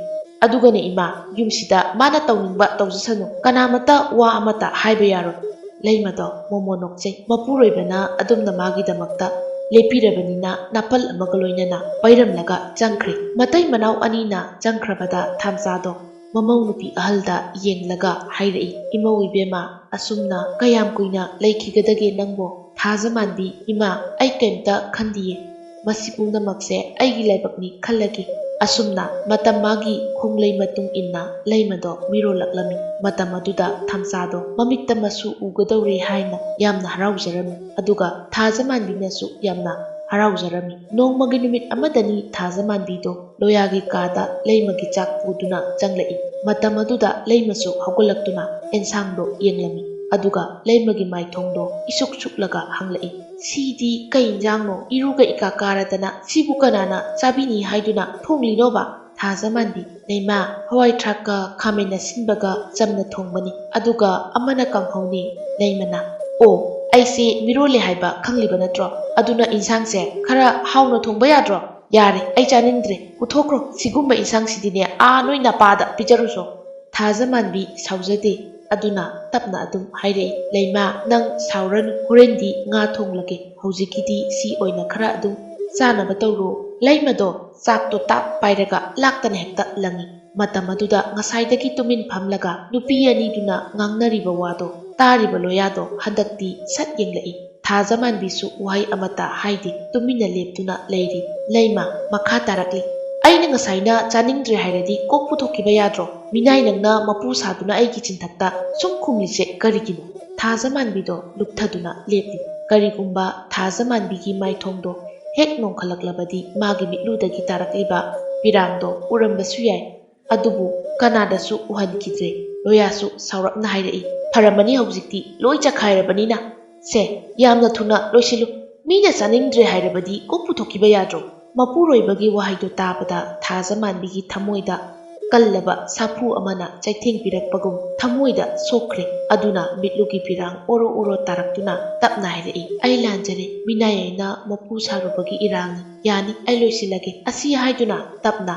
"ꯑꯗꯨꯒꯅꯦ ꯏꯃꯥ, ꯌꯨꯝꯁꯤꯗ ꯃꯥꯅ ꯇꯧꯅꯤꯡꯕ ꯇꯧꯖꯁꯅꯨ, ꯀꯅꯥꯃꯠꯇ ꯋꯥ ꯑꯃꯠꯇ ꯍꯥꯏꯕ ꯌꯥꯔꯣꯏ꯫" ꯂꯩꯃꯗꯣ ꯃꯣꯃꯣ ꯅꯣꯛꯆꯩ꯫ ꯃꯄꯨꯔꯣꯏꯕꯅ ꯑꯗꯨꯝꯅ ꯃꯥꯒꯤꯗꯃꯛꯇ ꯂꯦꯞꯄꯤꯔꯕꯅꯤꯅ ꯅꯥꯄꯜ ꯑꯃꯒ ꯂꯣꯏꯅꯅ ꯄꯩꯔꯝꯂꯒ ꯆꯪꯈ꯭ꯔꯦ꯫ ꯃꯇꯩ ꯃꯅꯥꯎ ꯑꯅꯤꯅ ꯆꯪꯈ꯭ꯔꯕꯗ ꯊꯥꯝꯆꯥꯗꯣ ꯃꯃꯧ ꯅꯨꯄꯤ ꯑꯍꯜꯗ ꯌꯦꯡꯂꯒ ꯍꯥꯏꯔꯛꯏ, "ꯏꯃꯧ ꯏꯕꯦꯝꯃ, ꯑꯁꯨꯝꯅ ꯀꯌꯥꯝ ꯀꯨꯏꯅ ꯂꯩꯈꯤꯒꯗꯒꯦ ꯅꯪꯕꯣ?" ꯊꯥꯖꯃꯥꯟꯕꯤ, "ꯏꯃꯥ, ꯑꯩ ꯀꯩꯝꯇ ꯈꯟꯗꯤꯌꯦ꯫ ꯃꯁꯤ ꯄꯨꯝꯅꯃꯛꯁꯦ ꯑꯩꯒꯤ ꯂꯥꯏꯕꯛꯅꯤ ꯈꯜꯂꯒꯦ꯫" ꯑꯁꯨꯝꯅ ꯃꯇꯝ ꯃꯥꯒꯤ ꯈꯣꯡꯂꯩ ꯃꯇꯨꯡ ꯏꯟꯅ ꯂꯩꯃꯗꯣ ꯃꯤꯔꯣꯜꯂꯛꯂꯝꯃꯤ꯫ ꯃꯇꯝ ꯑꯗꯨꯗ ꯊꯥꯝꯆꯥꯗꯣ ꯃꯃꯤꯠꯇ ꯃꯁꯨ ꯎꯒꯗꯧꯔꯦ ꯍꯥꯏꯅ ꯌꯥꯝꯅ ꯍꯔꯥꯎꯖꯔꯝꯃꯤ, ꯑꯗꯨꯒ ꯊꯥꯖꯃꯥꯟꯕꯤꯅꯁꯨ ꯌꯥꯝꯅ ꯍꯔꯥꯎꯖꯔꯝꯃꯤ꯫ ꯅꯣꯡꯃꯒꯤ ꯅꯨꯃꯤꯠ ꯑꯃꯗꯅꯤ ꯊꯥꯖꯃꯥꯟꯕꯤꯗꯣ ꯂꯣꯌꯥꯒꯤ ꯀꯥꯗ ꯂꯩꯃꯒꯤ ꯆꯥꯛ ꯄꯨꯗꯨꯅ ꯆꯪꯂꯛꯏ꯫ ꯃꯇꯝ ꯑꯗꯨꯗ ꯂꯩꯃꯁꯨ ꯍꯧꯒꯠꯂꯛꯇꯨꯅ ꯑꯦꯟꯁꯥꯡꯗꯣ ꯌꯦꯡꯂꯝꯃꯤ, ꯑꯗꯨꯒ ꯂꯩꯃꯒꯤ ꯃꯥꯏꯊꯣꯡꯗꯣ ꯏꯁꯨꯛ ꯁꯨꯛꯂꯒ ꯍꯪꯂꯛꯏ, "ꯁꯤꯗꯤ ꯀꯩ ꯏꯟꯖꯥꯡꯅꯣ? ꯏꯔꯨꯒ ꯏꯀꯥ ꯀꯥꯔꯗꯅ ꯁꯤꯕꯨ ꯀꯅꯥꯅ ꯆꯥꯕꯤꯅꯤ ꯍꯥꯏꯗꯨꯅ ꯊꯣꯡꯂꯤꯅꯣꯕ?" ꯊꯥꯖꯃꯥꯟꯕꯤ, "ꯂꯩꯃ, ꯍꯋꯥꯏ ꯊ꯭ꯔꯥꯛꯀ ꯈꯥꯃꯦꯟ ꯑꯁꯤꯟꯕꯒ ꯆꯝꯅ ꯊꯣꯡꯕꯅꯤ, ꯑꯗꯨꯒ ꯑꯃꯅ ꯀꯥꯡꯍꯧꯅꯤ꯫" ꯂꯩꯃꯅ, "ꯑꯣ, ꯑꯩꯁꯦ ꯃꯤꯔꯣꯜꯂꯦ ꯍꯥꯏꯕ ꯈꯪꯂꯤꯕ ꯅꯠꯇ꯭ꯔꯣ? ꯑꯗꯨꯅ ꯏꯟꯁꯥꯡꯁꯦ ꯈꯔ ꯍꯥꯎꯅ ꯊꯣꯡꯕ ꯌꯥꯗ꯭ꯔꯣ? ꯌꯥꯔꯦ, ꯑꯩ ꯆꯥꯅꯤꯡꯗ꯭ꯔꯦ꯫ ꯄꯨꯊꯣꯛꯈ꯭ꯔꯣ, ꯁꯤꯒꯨꯝꯕ ꯏꯟꯁꯥꯡꯁꯤꯗꯤꯅꯦ, ꯑꯥ ꯅꯣꯏ ꯅꯄꯥꯗ ꯄꯤꯖꯔꯨꯁꯣ꯫ ꯊꯥꯖꯃꯥꯟꯕꯤ ꯁꯥꯎꯖꯗꯦ꯫ ꯑꯗꯨꯅ ꯇꯞꯅ ꯑꯗꯨꯝ ꯍꯥꯏꯔꯛꯏ, "ꯂꯩꯃ, ꯅꯪ ꯁꯥꯎꯔꯅꯨ, ꯍꯣꯔꯦꯟꯗꯤ ꯉꯥ ꯊꯣꯡꯂꯒꯦ, ꯍꯧꯖꯤꯛꯀꯤꯗꯤ ꯁꯤ ꯑꯣꯏꯅ ꯈꯔ ꯑꯗꯨꯝ ꯆꯥꯅꯕ ꯇꯧꯔꯣ꯫" ꯂꯩꯃꯗꯣ ꯆꯥꯛꯇꯣ ꯇꯥꯞ ꯄꯥꯏꯔꯒ ꯂꯥꯛꯇꯅ ꯍꯦꯛꯇ ꯂꯪꯏ꯫ ꯃꯇꯝ ꯑꯗꯨꯗ ꯉꯁꯥꯏꯗꯒꯤ ꯇꯨꯃꯤꯟ ꯐꯝꯂꯒ ꯅꯨꯄꯤ ꯑꯅꯤꯗꯨꯅ ꯉꯥꯡꯅꯔꯤꯕ ꯋꯥꯗꯣ ꯇꯥꯔꯤꯕ ꯂꯣꯌꯥꯗꯣ ꯍꯟꯗꯛꯇꯤ ꯁꯠ ꯌꯦꯡꯂꯛꯏ꯫ ꯊꯥꯖꯃꯥꯟꯕꯤꯁꯨ ꯋꯥꯍꯩ ꯑꯃꯠꯇ ꯍꯥꯏꯗꯦ, ꯇꯨꯃꯤꯟꯅ ꯂꯦꯞꯇꯨꯅ ꯂꯩꯔꯤ꯫ ꯂꯩꯃ ꯃꯈꯥ ꯇꯥꯔꯛꯂꯤ, "ꯑꯩꯅ ꯉꯁꯥꯏꯅ ꯆꯥꯅꯤꯡꯗ꯭ꯔꯦ ꯍꯥꯏꯔꯗꯤ ꯀꯣꯛ ꯄꯨꯊꯣꯛꯈꯤꯕ ꯌꯥꯗ꯭ꯔꯣ? ꯃꯤꯅꯥꯏ ꯅꯪꯅ ꯃꯄꯨ ꯁꯥꯗꯨꯅ ꯑꯩꯒꯤ ꯆꯤꯟꯊꯛꯇ ꯁꯨꯝ ꯈꯨꯝꯂꯤꯁꯦ ꯀꯔꯤꯒꯤꯅꯣ?" ꯊꯥꯖꯃꯥꯟꯕꯤꯗꯣ ꯂꯨꯞꯊꯗꯨꯅ ꯂꯦꯞꯂꯤ꯫ ꯀꯔꯤꯒꯨꯝꯕ ꯊꯥꯖꯃꯥꯟꯕꯤꯒꯤ ꯃꯥꯏꯊꯣꯡꯗꯣ ꯍꯦꯛ ꯅꯣꯡꯈꯠꯂꯛꯂꯕꯗꯤ ꯃꯥꯒꯤ ꯃꯤꯠꯂꯨꯗꯒꯤ ꯇꯥꯔꯛꯂꯤꯕ ꯄꯤꯔꯥꯡꯗꯣ ꯎꯔꯝꯕꯁꯨ ꯌꯥꯏ꯫ ꯑꯗꯨꯕꯨ ꯀꯅꯥꯗꯁꯨ ꯎꯍꯟꯈꯤꯗ꯭ꯔꯦ꯫ ꯂꯣꯌꯥꯁꯨ ꯁꯥꯎꯔꯞꯅ ꯍꯥꯏꯔꯛꯏ, "ꯐꯔꯝꯃꯅꯤ, ꯍꯧꯖꯤꯛꯇꯤ ꯂꯣꯏ ꯆꯈꯥꯏꯔꯕꯅꯤꯅ꯫ ꯁꯦ, ꯌꯥꯝꯅ ꯊꯨꯅ ꯂꯣꯏꯁꯤꯜꯂꯨ꯫ ꯃꯤꯅ ꯆꯥꯅꯤꯡꯗ꯭ꯔꯦ ꯍꯥꯏꯔꯕꯗꯤ ꯀꯣꯛ ꯄꯨꯊꯣꯛꯈꯤꯕ ꯌꯥꯗ꯭ꯔꯣ?" ꯃꯄꯨꯔꯣꯏꯕꯒꯤ ꯋꯥꯍꯩꯗꯣ ꯇꯥꯕꯗ ꯊꯥꯖꯃꯥꯟꯕꯤꯒꯤ ꯊꯃꯣꯏꯗ ꯀꯜꯂꯕ ꯁꯥꯐꯨ ꯑꯃꯅ ꯆꯩꯊꯦꯡ ꯄꯤꯔꯛꯄꯒꯨꯝ ꯊꯃꯣꯏꯗ ꯁꯣꯛꯈ꯭ꯔꯦ꯫ ꯑꯗꯨꯅ ꯃꯤꯠꯂꯨꯒꯤ ꯄꯤꯔꯥꯡ ꯑꯣꯔꯣ ꯑꯣꯔꯣ ꯇꯥꯔꯛꯇꯨꯅ ꯇꯞꯅ ꯍꯥꯏꯔꯛꯏ, "ꯑꯩ ꯂꯥꯟꯖꯔꯦ, ꯃꯤꯅꯥꯏ ꯑꯩꯅ ꯃꯄꯨ ꯁꯥꯔꯨꯕꯒꯤ ꯏꯔꯥꯡꯅꯤ꯫ ꯌꯥꯅꯤ, ꯑꯩ ꯂꯣꯏꯁꯤꯜꯂꯒꯦ꯫" ꯑꯁꯤ ꯍꯥꯏꯗꯨꯅ ꯇꯞꯅ,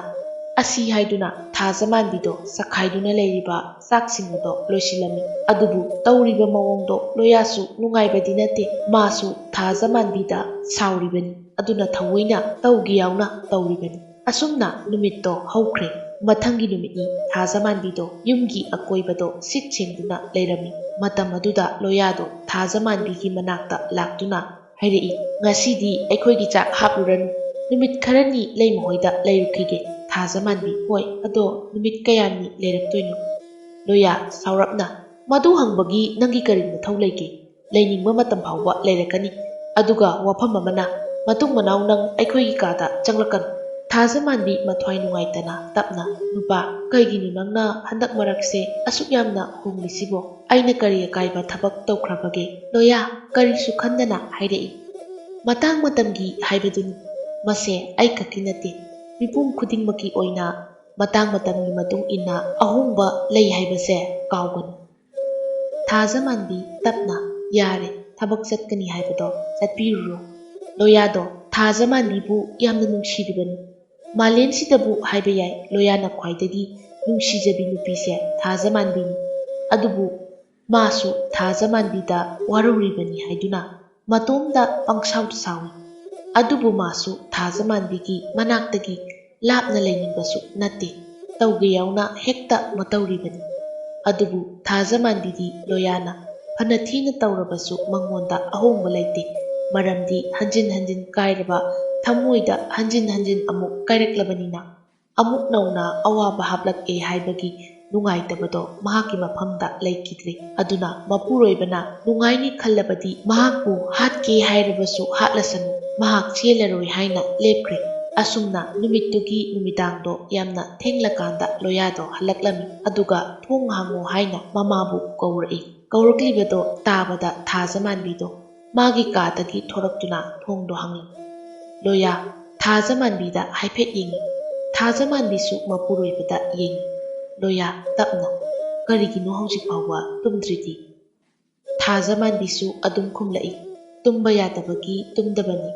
ꯑꯁꯤ ꯍꯥꯏꯗꯨꯅ ꯊꯥꯖꯃꯥꯟꯕꯤꯗꯣ ꯆꯈꯥꯏꯗꯨꯅ ꯂꯩꯔꯤꯕ ꯆꯥꯛꯁꯤꯡ ꯑꯗꯣ ꯂꯣꯏꯁꯤꯜꯂꯝꯃꯤ꯫ ꯑꯗꯨꯕꯨ ꯇꯧꯔꯤꯕ ꯃꯑꯣꯡꯗꯣ ꯂꯣꯌꯥꯁꯨ ꯅꯨꯡꯉꯥꯏꯕꯗꯤ ꯅꯠꯇꯦ꯫ ꯃꯥꯁꯨ ꯊꯥꯖꯃꯥꯟꯕꯤꯗ ꯁꯥꯎꯔꯤꯕꯅꯤ꯫ ꯑꯗꯨꯅ ꯊꯑꯣꯏꯅ ꯇꯧꯒꯦ ꯌꯥꯎꯅ ꯇꯧꯔꯤꯕꯅꯤ꯫ ꯑꯁꯨꯝꯅ ꯅꯨꯃꯤꯠꯇꯣ ꯍꯧꯈ꯭ꯔꯦ꯫ ꯃꯊꯪꯒꯤ ꯅꯨꯃꯤꯠꯅꯤ ꯊꯥꯖꯃꯥꯟꯕꯤꯗꯣ ꯌꯨꯝꯒꯤ ꯑꯀꯣꯏꯕꯗꯣ ꯁꯤꯠ ꯁꯦꯡꯗꯨꯅ ꯂꯩꯔꯝꯃꯤ꯫ ꯃꯇꯝ ꯑꯗꯨꯗ ꯂꯣꯌꯥꯗꯣ ꯊꯥꯖꯃꯥꯟꯕꯤꯒꯤ ꯃꯅꯥꯛꯇ ꯂꯥꯛꯇꯨꯅ ꯍꯥꯏꯔꯛꯏ, "ꯉꯁꯤꯗꯤ ꯑꯩꯈꯣꯏꯒꯤ ꯆꯥꯛ ꯍꯥꯞꯂꯨꯔꯅꯨ꯫ ꯅꯨꯃꯤꯠ ꯈꯔꯅꯤ ꯂꯩꯃꯍꯣꯏꯗ ꯂꯩꯔꯨꯈꯤꯒꯦ꯫" ꯊꯥꯖꯃꯥꯟꯕꯤ, "ꯍꯣꯏ, ꯑꯗꯣ ꯅꯨꯃꯤꯠ ꯀꯌꯥꯅꯤ ꯂꯩꯔꯛꯇꯣꯏꯅꯣ?" ꯂꯣꯌꯥ ꯁꯥꯎꯔꯞꯅ, "ꯃꯗꯨ ꯍꯪꯕꯒꯤ ꯅꯪꯒꯤ ꯀꯔꯤ ꯃꯊꯧ ꯂꯩꯒꯦ? ꯂꯩꯅꯤꯡꯕ ꯃꯇꯝ ꯐꯥꯎꯕ ꯂꯩꯔꯛꯀꯅꯤ꯫ ꯑꯗꯨꯒ ꯋꯥꯐꯝ ꯑꯃꯅ, ꯃꯇꯨꯡ ꯃꯅꯥꯎ ꯅꯪ ꯑꯩꯈꯣꯏꯒꯤ ꯀꯥꯗ ꯆꯪꯂꯛꯀꯅꯨ꯫" ꯊꯥꯖꯃꯥꯟꯕꯤ ꯃꯊ꯭ꯋꯥꯏ ꯅꯨꯡꯉꯥꯏꯇꯅ ꯇꯞꯅ, "ꯅꯨꯄꯥ, ꯀꯩꯒꯤꯅꯣ ꯅꯪꯅ ꯍꯟꯗꯛ ꯃꯔꯛꯁꯦ ꯑꯁꯨꯛ ꯌꯥꯝꯅ ꯍꯣꯡꯂꯤꯁꯤꯕꯣ? ꯑꯩꯅ ꯀꯔꯤ ꯑꯀꯥꯏꯕ ꯊꯕꯛ ꯇꯧꯈ꯭ꯔꯕꯒꯦ?" ꯂꯣꯌꯥ ꯀꯔꯤꯁꯨ ꯈꯟꯗꯅ ꯍꯥꯏꯔꯛꯏ, "ꯃꯇꯥꯡ ꯃꯇꯝꯒꯤ ꯍꯥꯏꯕꯗꯨꯅꯤ꯫ ꯃꯁꯦ ꯑꯩ ꯈꯛꯀꯤ ꯅꯠꯇꯦ, ꯃꯤꯄꯨꯝ ꯈꯨꯗꯤꯡꯃꯛꯀꯤ ꯑꯣꯏꯅ ꯃꯇꯥꯡ ꯃꯇꯝꯒꯤ ꯃꯇꯨꯡ ꯏꯟꯅ ꯑꯍꯣꯡꯕ ꯂꯩ ꯍꯥꯏꯕꯁꯦ ꯀꯥꯎꯒꯅꯨ꯫" ꯊꯥꯖꯃꯥꯟꯕꯤ ꯇꯞꯅ, "ꯌꯥꯔꯦ, ꯊꯕꯛ ꯆꯠꯀꯅꯤ ꯍꯥꯏꯕꯗꯣ ꯆꯠꯄꯤꯔꯨꯔꯣ꯫ ꯂꯣꯌꯥꯗꯣ ꯊꯥꯖꯃꯥꯟꯕꯤꯕꯨ ꯌꯥꯝꯅ ꯅꯨꯡꯁꯤꯔꯤꯕꯅꯤ꯫ ꯃꯥꯂꯦꯝꯁꯤꯗꯕꯨ ꯍꯥꯏꯕ ꯌꯥꯏ, ꯂꯣꯌꯥꯅ ꯈ꯭ꯋꯥꯏꯗꯒꯤ ꯅꯨꯡꯁꯤꯖꯕꯤ ꯅꯨꯄꯤꯁꯦ ꯊꯥꯖꯃꯥꯟꯕꯤꯅꯤ꯫ ꯑꯗꯨꯕꯨ ꯃꯥꯁꯨ ꯊꯥꯖꯃꯥꯟꯕꯤꯗ ꯋꯥꯔꯧꯔꯤꯕꯅꯤ ꯍꯥꯏꯗꯨꯅ ꯃꯇꯣꯝꯗ ꯄꯪꯁꯥꯎꯗ ꯁꯥꯎꯏ꯫ ꯑꯗꯨꯕꯨ ꯃꯥꯁꯨ ꯊꯥꯖꯃꯥꯟꯕꯤꯒꯤ ꯃꯅꯥꯛꯇꯒꯤ ꯂꯥꯞꯅ ꯂꯩꯅꯤꯡꯕꯁꯨ ꯅꯠꯇꯦ꯫ ꯇꯧꯒꯦ ꯌꯥꯎꯅ ꯍꯦꯛꯇ ꯃꯇꯧꯔꯤꯕꯅꯤ꯫ ꯑꯗꯨꯕꯨ ꯊꯥꯖꯃꯥꯟꯕꯤꯗꯤ ꯂꯣꯌꯥꯅ ꯐꯅ ꯊꯤꯅ ꯇꯧꯔꯕꯁꯨ ꯃꯉꯣꯟꯗ ꯑꯍꯣꯡꯕ ꯂꯩꯇꯦ꯫ ꯃꯔꯝꯗꯤ ꯍꯟꯖꯤꯟ ꯍꯟꯖꯤꯟ ꯀꯥꯏꯔꯕ ꯊꯃꯣꯏꯗ ꯍꯟꯖꯤꯟ ꯍꯟꯖꯤꯟ ꯑꯃꯨꯛ ꯀꯥꯏꯔꯛꯂꯕꯅꯤꯅ꯫ ꯑꯃꯨꯛ ꯅꯧꯅ ꯑꯋꯥꯕ ꯍꯥꯞꯂꯛꯑꯦ ꯍꯥꯏꯕꯒꯤ ꯅꯨꯡꯉꯥꯏꯇꯕꯗꯣ ꯃꯍꯥꯛꯀꯤ ꯃꯐꯝꯗ ꯂꯩꯈꯤꯗ꯭ꯔꯦ꯫ ꯑꯗꯨꯅ ꯃꯄꯨꯔꯣꯏꯕꯅ ꯅꯨꯡꯉꯥꯏꯅꯤ ꯈꯜꯂꯕꯗꯤ ꯃꯍꯥꯛꯄꯨ ꯍꯥꯠꯀꯦ ꯍꯥꯏꯔꯕꯁꯨ ꯍꯥꯠꯂꯁꯅꯨ, ꯃꯍꯥꯛ ꯆꯦꯜꯂꯔꯣꯏ ꯍꯥꯏꯅ ꯂꯦꯞꯈ꯭ꯔꯦ꯫ ꯑꯁꯨꯝꯅ ꯅꯨꯃꯤꯠꯇꯨꯒꯤ ꯅꯨꯃꯤꯗꯥꯡꯗꯣ ꯌꯥꯝꯅ ꯊꯦꯡꯂꯀꯥꯟꯗ ꯂꯣꯌꯥꯗꯣ ꯍꯜꯂꯛꯂꯝꯃꯤ꯫ ꯑꯗꯨꯒ ꯊꯣꯡ ꯍꯥꯡꯉꯣ ꯍꯥꯏꯅ ꯃꯃꯥꯕꯨ ꯀꯧꯔꯛꯏ꯫ ꯀꯧꯔꯛꯂꯤꯕꯗꯣ ꯇꯥꯕꯗ ꯊꯥꯖꯃꯥꯟꯕꯤꯗꯣ ꯃꯥꯒꯤ ꯀꯥꯗꯒꯤ ꯊꯣꯔꯛꯇꯨꯅ ꯊꯣꯡꯗꯣ ꯍꯥꯡꯂꯝꯃꯤ꯫ ꯂꯣꯌꯥ ꯊꯥꯖꯃꯥꯟꯕꯤꯗ ꯍꯥꯏꯐꯦꯠ ꯌꯦꯡꯉꯤ꯫ ꯊꯥꯖꯃꯥꯟꯕꯤꯁꯨ ꯃꯄꯨꯔꯣꯏꯕꯗ ꯌꯦꯡꯉꯤ꯫ ꯂꯣꯌꯥ ꯇꯞꯅ, "ꯀꯔꯤꯒꯤꯅꯣ ꯍꯧꯖꯤꯛ ꯐꯥꯎꯕ ꯇꯨꯝꯗ꯭ꯔꯤꯗꯤ?" ꯊꯥꯖꯃꯥꯟꯕꯤꯁꯨ ꯑꯗꯨꯝ ꯈꯨꯝꯂꯛꯏ, "ꯇꯨꯝꯕ ꯌꯥꯗꯕꯒꯤ ꯇꯨꯝꯗꯕꯅꯤ꯫"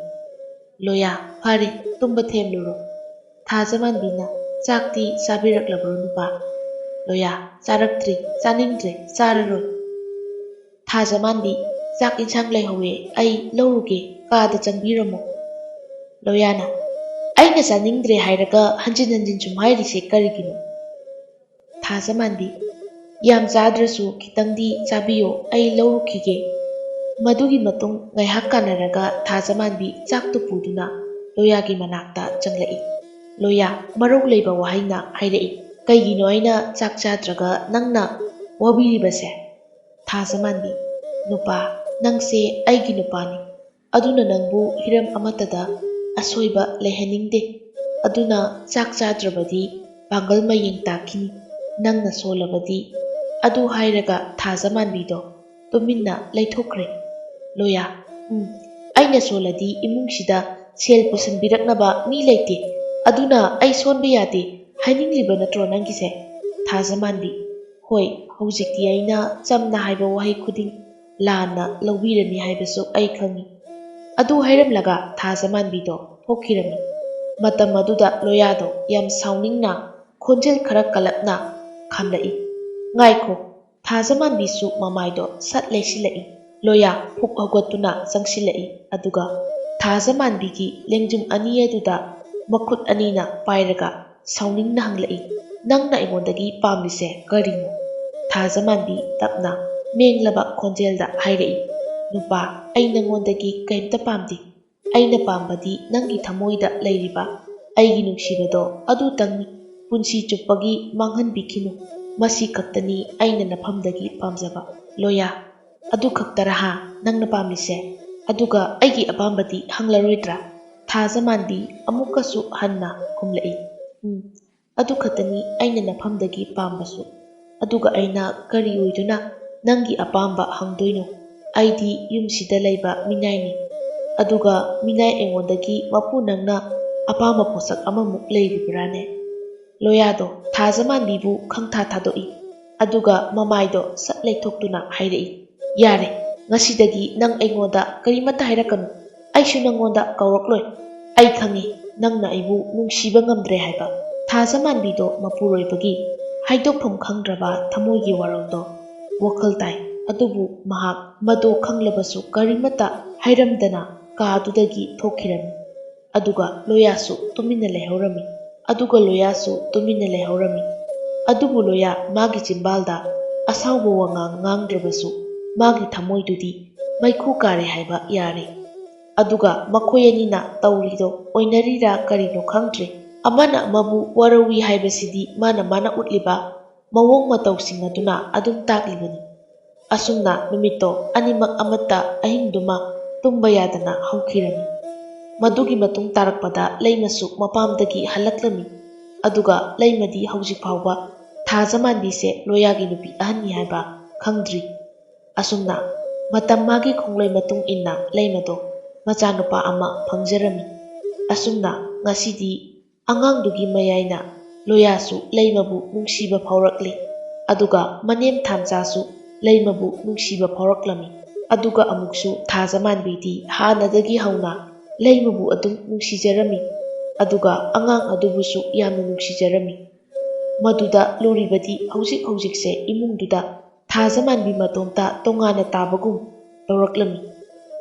ꯂꯣꯌꯥ, "ꯐꯔꯦ, ꯇꯨꯝꯕ ꯊꯦꯝꯂꯨꯔꯣ꯫" ꯊꯥꯖꯃꯥꯟꯕꯤꯅ, "ꯆꯥꯛꯇꯤ ꯆꯥꯕꯤꯔꯛꯂꯕ꯭ꯔꯣ ꯅꯨꯄꯥ?" ꯂꯣꯌꯥ, "ꯆꯥꯔꯛꯇ꯭ꯔꯤ, ꯆꯥꯅꯤꯡꯗ꯭ꯔꯦ, ꯆꯥꯔꯔꯣꯏ꯫" ꯊꯥꯖꯃꯥꯟꯕꯤ, "ꯆꯥꯛ ꯏꯟꯁꯥꯡ ꯂꯩꯍꯧꯋꯦ, ꯑꯩ ꯂꯧꯔꯨꯒꯦ, ꯀꯥꯗ ꯆꯪꯕꯤꯔꯝꯃꯣ꯫" ꯂꯣꯌꯥꯅ, "ꯑꯩꯅ ꯆꯥꯅꯤꯡꯗ꯭ꯔꯦ ꯍꯥꯏꯔꯒ ꯍꯟꯖꯤꯟ ꯍꯟꯖꯤꯟ ꯁꯨꯝ ꯍꯥꯏꯔꯤꯁꯦ ꯀꯔꯤꯒꯤꯅꯣ?" ꯊꯥꯖꯃꯥꯟꯕꯤ, "ꯌꯥꯝ ꯆꯥꯗ꯭ꯔꯁꯨ ꯈꯤꯇꯪꯗꯤ ꯆꯥꯕꯤꯌꯣ, ꯑꯩ ꯂꯧꯔꯨꯈꯤꯒꯦ꯫" ꯃꯗꯨꯒꯤ ꯃꯇꯨꯡ ꯉꯥꯏꯍꯥꯛ ꯀꯥꯟꯅꯔꯒ ꯊꯥꯖꯃꯥꯟꯕꯤ ꯆꯥꯛꯇꯨ ꯄꯨꯗꯨꯅ ꯂꯣꯌꯥꯒꯤ ꯃꯅꯥꯛꯇ ꯆꯪꯂꯛꯏ꯫ ꯂꯣꯌꯥ ꯃꯔꯧ ꯂꯩꯕ ꯋꯥꯍꯩꯅ ꯍꯥꯏꯔꯛꯏ, "ꯀꯩꯒꯤꯅꯣ ꯑꯩꯅ ꯆꯥꯛ ꯆꯥꯗ꯭ꯔꯒ ꯅꯪꯅ ꯋꯥꯕꯤꯔꯤꯕꯁꯦ?" ꯊꯥꯖꯃꯥꯟꯕꯤ, "ꯅꯨꯄꯥ, ꯅꯪꯁꯦ ꯑꯩꯒꯤ ꯅꯨꯄꯥꯅꯤ꯫ ꯑꯗꯨꯅ ꯅꯪꯕꯨ ꯍꯤꯔꯝ ꯑꯃꯠꯇꯗ ꯑꯁꯣꯏꯕ ꯂꯩꯍꯟꯅꯤꯡꯗꯦ꯫ ꯑꯗꯨꯅ ꯆꯥꯛ ꯆꯥꯗ꯭ꯔꯕꯗꯤ ꯄꯥꯡꯒꯜ ꯃꯌꯦꯡ ꯇꯥꯈꯤꯅꯤ꯫ ꯅꯪꯅ ꯁꯣꯜꯂꯕꯗꯤ꯫" ꯑꯗꯨ ꯍꯥꯏꯔꯒ ꯊꯥꯖꯃꯥꯟꯕꯤꯗꯣ ꯇꯨꯃꯤꯟꯅ ꯂꯩꯊꯣꯛꯈ꯭ꯔꯦ꯫ ꯂꯣꯌꯥ, "ꯎꯝ, ꯑꯩꯅ ꯁꯣꯜꯂꯗꯤ ꯏꯃꯨꯡꯁꯤꯗ ꯁꯦꯜ ꯄꯨꯁꯤꯟꯕꯤꯔꯛꯅꯕ ꯃꯤ ꯂꯩꯇꯦ꯫ ꯑꯗꯨꯅ ꯑꯩ ꯁꯣꯟꯕ ꯌꯥꯗꯦ ꯍꯥꯏꯅꯤꯡꯂꯤꯕ ꯅꯠꯇ꯭ꯔꯣ ꯅꯪꯒꯤꯁꯦ?" ꯊꯥꯖꯃꯥꯟꯕꯤ, "ꯍꯣꯏ, ꯍꯧꯖꯤꯛꯇꯤ ꯑꯩꯅ ꯆꯝꯅ ꯍꯥꯏꯕ ꯋꯥꯍꯩ ꯈꯨꯗꯤꯡ ꯂꯥꯟꯅ ꯂꯧꯕꯤꯔꯅꯤ ꯍꯥꯏꯕꯁꯨ ꯑꯩ ꯈꯪꯏ꯫ ꯑꯗꯨ ꯍꯥꯏꯔꯝꯂꯒ ꯊꯥꯖꯃꯥꯟꯕꯤꯗꯣ ꯊꯣꯛꯈꯤꯔꯝꯃꯤ꯫ ꯃꯇꯝ ꯑꯗꯨꯗ ꯂꯣꯌꯥꯗꯣ ꯌꯥꯝ ꯁꯥꯎꯅꯤꯡꯅ ꯈꯣꯟꯖꯦꯜ ꯈꯔ ꯀꯜꯂꯞꯅ ꯈꯥꯝꯂꯛꯏ꯫ "ꯉꯥꯏꯈꯣ!" ꯊꯥꯖꯃꯥꯟꯕꯤꯁꯨ ꯃꯃꯥꯏꯗꯣ ꯁꯠ ꯂꯩꯁꯤꯜꯂꯛꯏ꯫ ꯂꯣꯌꯥ ꯐꯨꯛ ꯍꯧꯒꯠꯇꯨꯅ ꯆꯪꯁꯤꯜꯂꯛꯏ꯫ ꯑꯗꯨꯒ ꯊꯥꯖꯃꯥꯟꯕꯤꯒꯤ ꯂꯦꯡꯖꯨꯝ ꯑꯅꯤ ꯑꯗꯨꯗ ꯃꯈꯨꯠ ꯑꯅꯤꯅ ꯄꯥꯏꯔꯒ ꯁꯥꯎꯅꯤꯡꯅ ꯍꯪꯂꯛꯏ, "ꯅꯪꯅ ꯑꯩꯉꯣꯟꯗꯒꯤ ꯄꯥꯝꯂꯤꯁꯦ ꯀꯔꯤꯅꯣ?" ꯊꯥꯖꯃꯥꯟꯕꯤ ꯇꯞꯅ ꯃꯦꯡꯂꯕ ꯈꯣꯟꯖꯦꯜꯗ ꯍꯥꯏꯔꯛꯏ, "ꯅꯨꯄꯥ, ꯑꯩ ꯅꯉꯣꯟꯗꯒꯤ ꯀꯔꯤꯝꯇ ꯄꯥꯝꯗꯦ꯫ ꯑꯩꯅ ꯄꯥꯝꯕꯗꯤ ꯅꯪꯒꯤ ꯊꯃꯣꯏꯗ ꯂꯩꯔꯤꯕ ꯑꯩꯒꯤ ꯅꯨꯡꯁꯤꯕꯗꯣ ꯑꯗꯨꯇꯪꯅꯤ꯫ ꯄꯨꯟꯁꯤ ꯆꯨꯞꯄꯒꯤ ꯃꯥꯡꯍꯟꯕꯤꯈꯤꯅꯨ꯫ ꯃꯁꯤ ꯈꯛꯇꯅꯤ ꯑꯩꯅ ꯅꯐꯝꯗꯒꯤ ꯄꯥꯝꯖꯕ꯫ ꯂꯣꯌꯥ, ꯑꯗꯨ ꯈꯛꯇꯔꯥ ꯍꯥ ꯅꯪꯅ ꯄꯥꯝꯂꯤꯁꯦ? ꯑꯗꯨꯒ ꯑꯩꯒꯤ ꯑꯄꯥꯝꯕꯗꯤ ꯍꯪꯂꯔꯣꯏꯗ꯭ꯔꯥ?" ꯊꯥꯖꯃꯥꯟꯕꯤ ꯑꯃꯨꯛꯀꯁꯨ ꯍꯟꯅ ꯈꯨꯝꯂꯛꯏ, "ꯎꯝ, ꯑꯗꯨ ꯈꯛꯇꯅꯤ ꯑꯩꯅ ꯅꯐꯝꯗꯒꯤ ꯄꯥꯝꯕꯁꯨ꯫ ꯑꯗꯨꯒ ꯑꯩꯅ ꯀꯔꯤ ꯑꯣꯏꯗꯨꯅ ꯅꯪꯒꯤ ꯑꯄꯥꯝꯕ ꯍꯪꯗꯣꯏꯅꯣ? ꯑꯩꯗꯤ ꯌꯨꯝꯁꯤꯗ ꯂꯩꯕ ꯃꯤꯅꯥꯏꯅꯤ꯫ ꯑꯗꯨꯒ ꯃꯤꯅꯥꯏ ꯑꯩꯉꯣꯟꯗꯒꯤ ꯃꯄꯨ ꯅꯪꯅ ꯑꯄꯥꯝꯕ ꯄꯣꯠꯁꯛ ꯑꯃꯃꯨꯛ ꯂꯩꯔꯤꯕ꯭ꯔꯥꯅꯦ?" ꯂꯣꯌꯥꯗꯣ ꯊꯥꯖꯃꯥꯟꯕꯤꯕꯨ ꯈꯪꯊꯥ ꯊꯥꯗꯣꯛꯏ꯫ ꯑꯗꯨꯒ ꯃꯃꯥꯏꯗꯣ ꯁꯠ ꯂꯩꯊꯣꯛꯇꯨꯅ ꯍꯥꯏꯔꯛꯏ, "ꯌꯥꯔꯦ, ꯉꯁꯤꯗꯒꯤ ꯅꯪ ꯑꯩꯉꯣꯟꯗ ꯀꯔꯤꯃꯠꯇ ꯍꯥꯏꯔꯛꯀꯅꯨ꯫ ꯑꯩꯁꯨ ꯅꯪꯉꯣꯟꯗ ꯀꯧꯔꯛꯂꯣꯏ꯫ ꯑꯩ ꯈꯪꯏ, ꯅꯪꯅ ꯑꯩꯕꯨ ꯅꯨꯡꯁꯤꯕ ꯉꯝꯗ꯭ꯔꯦ ꯍꯥꯏꯕ ꯊꯥꯖꯃꯥꯟꯕꯤꯗꯣ ꯃꯄꯨꯔꯣꯏꯕꯒꯤ ꯍꯥꯏꯗꯣꯛꯐꯝ ꯈꯪꯗ꯭ꯔꯕ ꯊꯃꯣꯏꯒꯤ ꯋꯥꯔꯣꯜꯗꯣ ꯋꯥꯈꯜ ꯇꯥꯏ꯫ ꯑꯗꯨꯕꯨ ꯃꯍꯥꯛ ꯃꯗꯨ ꯈꯪꯂꯕꯁꯨ ꯀꯔꯤꯃꯠꯇ ꯍꯥꯏꯔꯝꯗꯅ ꯀꯥꯗꯨꯗꯒꯤ ꯊꯣꯛꯈꯤꯔꯝꯃꯤ꯫ ꯑꯗꯨꯒ ꯂꯣꯌꯥꯁꯨ ꯇꯨꯃꯤꯟꯅ ꯂꯩꯍꯧꯔꯝꯃꯤ꯫ ꯑꯗꯨꯒ ꯂꯣꯌꯥꯁꯨ ꯇꯨꯃꯤꯟꯅ ꯂꯩꯍꯧꯔꯝꯃꯤ꯫ ꯑꯗꯨꯕꯨ ꯂꯣꯌꯥ ꯃꯥꯒꯤ ꯆꯤꯝꯕꯥꯜꯗ ꯑꯁꯥꯎꯕ ꯋꯥꯉꯥꯡ ꯉꯥꯡꯗ꯭ꯔꯕꯁꯨ ꯃꯥꯒꯤ ꯊꯃꯣꯏꯗꯨꯗꯤ ꯃꯩꯈꯨ ꯀꯥꯔꯦ ꯍꯥꯏꯕ ꯌꯥꯔꯦ꯫ ꯑꯗꯨꯒ ꯃꯈꯣꯏ ꯑꯅꯤꯅ ꯇꯧꯔꯤꯗꯣ ꯑꯣꯏꯅꯔꯤꯔꯥ ꯀꯔꯤꯅꯣ ꯈꯪꯗ꯭ꯔꯦ꯫ ꯑꯃꯅ ꯑꯃꯕꯨ ꯋꯥꯔꯧꯏ ꯍꯥꯏꯕꯁꯤꯗꯤ ꯃꯥꯅ ꯃꯥꯅ ꯎꯠꯂꯤꯕ ꯃꯑꯣꯡ ꯃꯇꯧꯁꯤꯡ ꯑꯗꯨꯅ ꯑꯗꯨꯝ ꯇꯥꯛꯂꯤꯕꯅꯤ꯫ ꯑꯁꯨꯝꯅ ꯅꯨꯃꯤꯠꯇꯣ ꯑꯅꯤꯃꯛ ꯑꯃꯠꯇ ꯑꯍꯤꯡꯗꯨꯃ ꯇꯨꯝꯕ ꯌꯥꯗꯅ ꯍꯧꯈꯤꯔꯝꯃꯤ꯫ ꯃꯗꯨꯒꯤ ꯃꯇꯨꯡ ꯇꯥꯔꯛꯄꯗ ꯂꯩꯃꯁꯨ ꯃꯄꯥꯝꯗꯒꯤ ꯍꯜꯂꯛꯂꯝꯃꯤ꯫ ꯑꯗꯨꯒ ꯂꯩꯃꯗꯤ ꯍꯧꯖꯤꯛ ꯐꯥꯎꯕ ꯊꯥꯖꯃꯥꯟꯕꯤꯁꯦ ꯂꯣꯌꯥꯒꯤ ꯅꯨꯄꯤ ꯑꯍꯟꯅꯤ ꯍꯥꯏꯕ ꯈꯪꯗ꯭ꯔꯤ꯫ ꯑꯁꯨꯝꯅ ꯃꯇꯝ ꯃꯥꯒꯤ ꯈꯣꯡꯂꯣꯏ ꯃꯇꯨꯡ ꯏꯟꯅ ꯂꯩꯃꯗꯣ ꯃꯆꯥꯅꯨꯄꯥ ꯑꯃ ꯐꯪꯖꯔꯝꯃꯤ꯫ ꯑꯁꯨꯝꯅ ꯉꯁꯤꯗꯤ ꯑꯉꯥꯡꯗꯨꯒꯤ ꯃꯌꯥꯏꯅ ꯂꯣꯌꯥꯁꯨ ꯂꯩꯃꯕꯨ ꯅꯨꯡꯁꯤꯕ ꯐꯥꯎꯔꯛꯂꯤ꯫ ꯑꯗꯨꯒ ꯃꯅꯦꯝ ꯊꯥꯝꯆꯥꯁꯨ ꯂꯩꯃꯕꯨ ꯅꯨꯡꯁꯤꯕ ꯐꯥꯎꯔꯛꯂꯝꯃꯤ꯫ ꯑꯗꯨꯒ ꯑꯃꯨꯛꯁꯨ ꯊꯥꯖꯃꯥꯟꯕꯤꯗꯤ ꯍꯥꯟꯅꯗꯒꯤ ꯍꯧꯅ ꯂꯩꯃꯕꯨ ꯑꯗꯨꯝ ꯅꯨꯡꯁꯤꯖꯔꯝꯃꯤ꯫ ꯑꯗꯨꯒ ꯑꯉꯥꯡ ꯑꯗꯨꯕꯨꯁꯨ ꯌꯥꯝꯅ ꯅꯨꯡꯁꯤꯖꯔꯝꯃꯤ꯫ ꯃꯗꯨꯗ ꯂꯨꯔꯤꯕꯗꯤ ꯍꯧꯖꯤꯛ ꯍꯧꯖꯤꯛꯁꯦ ꯏꯃꯨꯡꯗꯨꯗ ꯊꯥꯖꯃꯥꯟꯕꯤ ꯃꯇꯣꯝꯇ ꯇꯣꯉꯥꯟꯅ ꯇꯥꯕꯒꯨꯝ ꯇꯧꯔꯛꯂꯝꯃꯤ꯫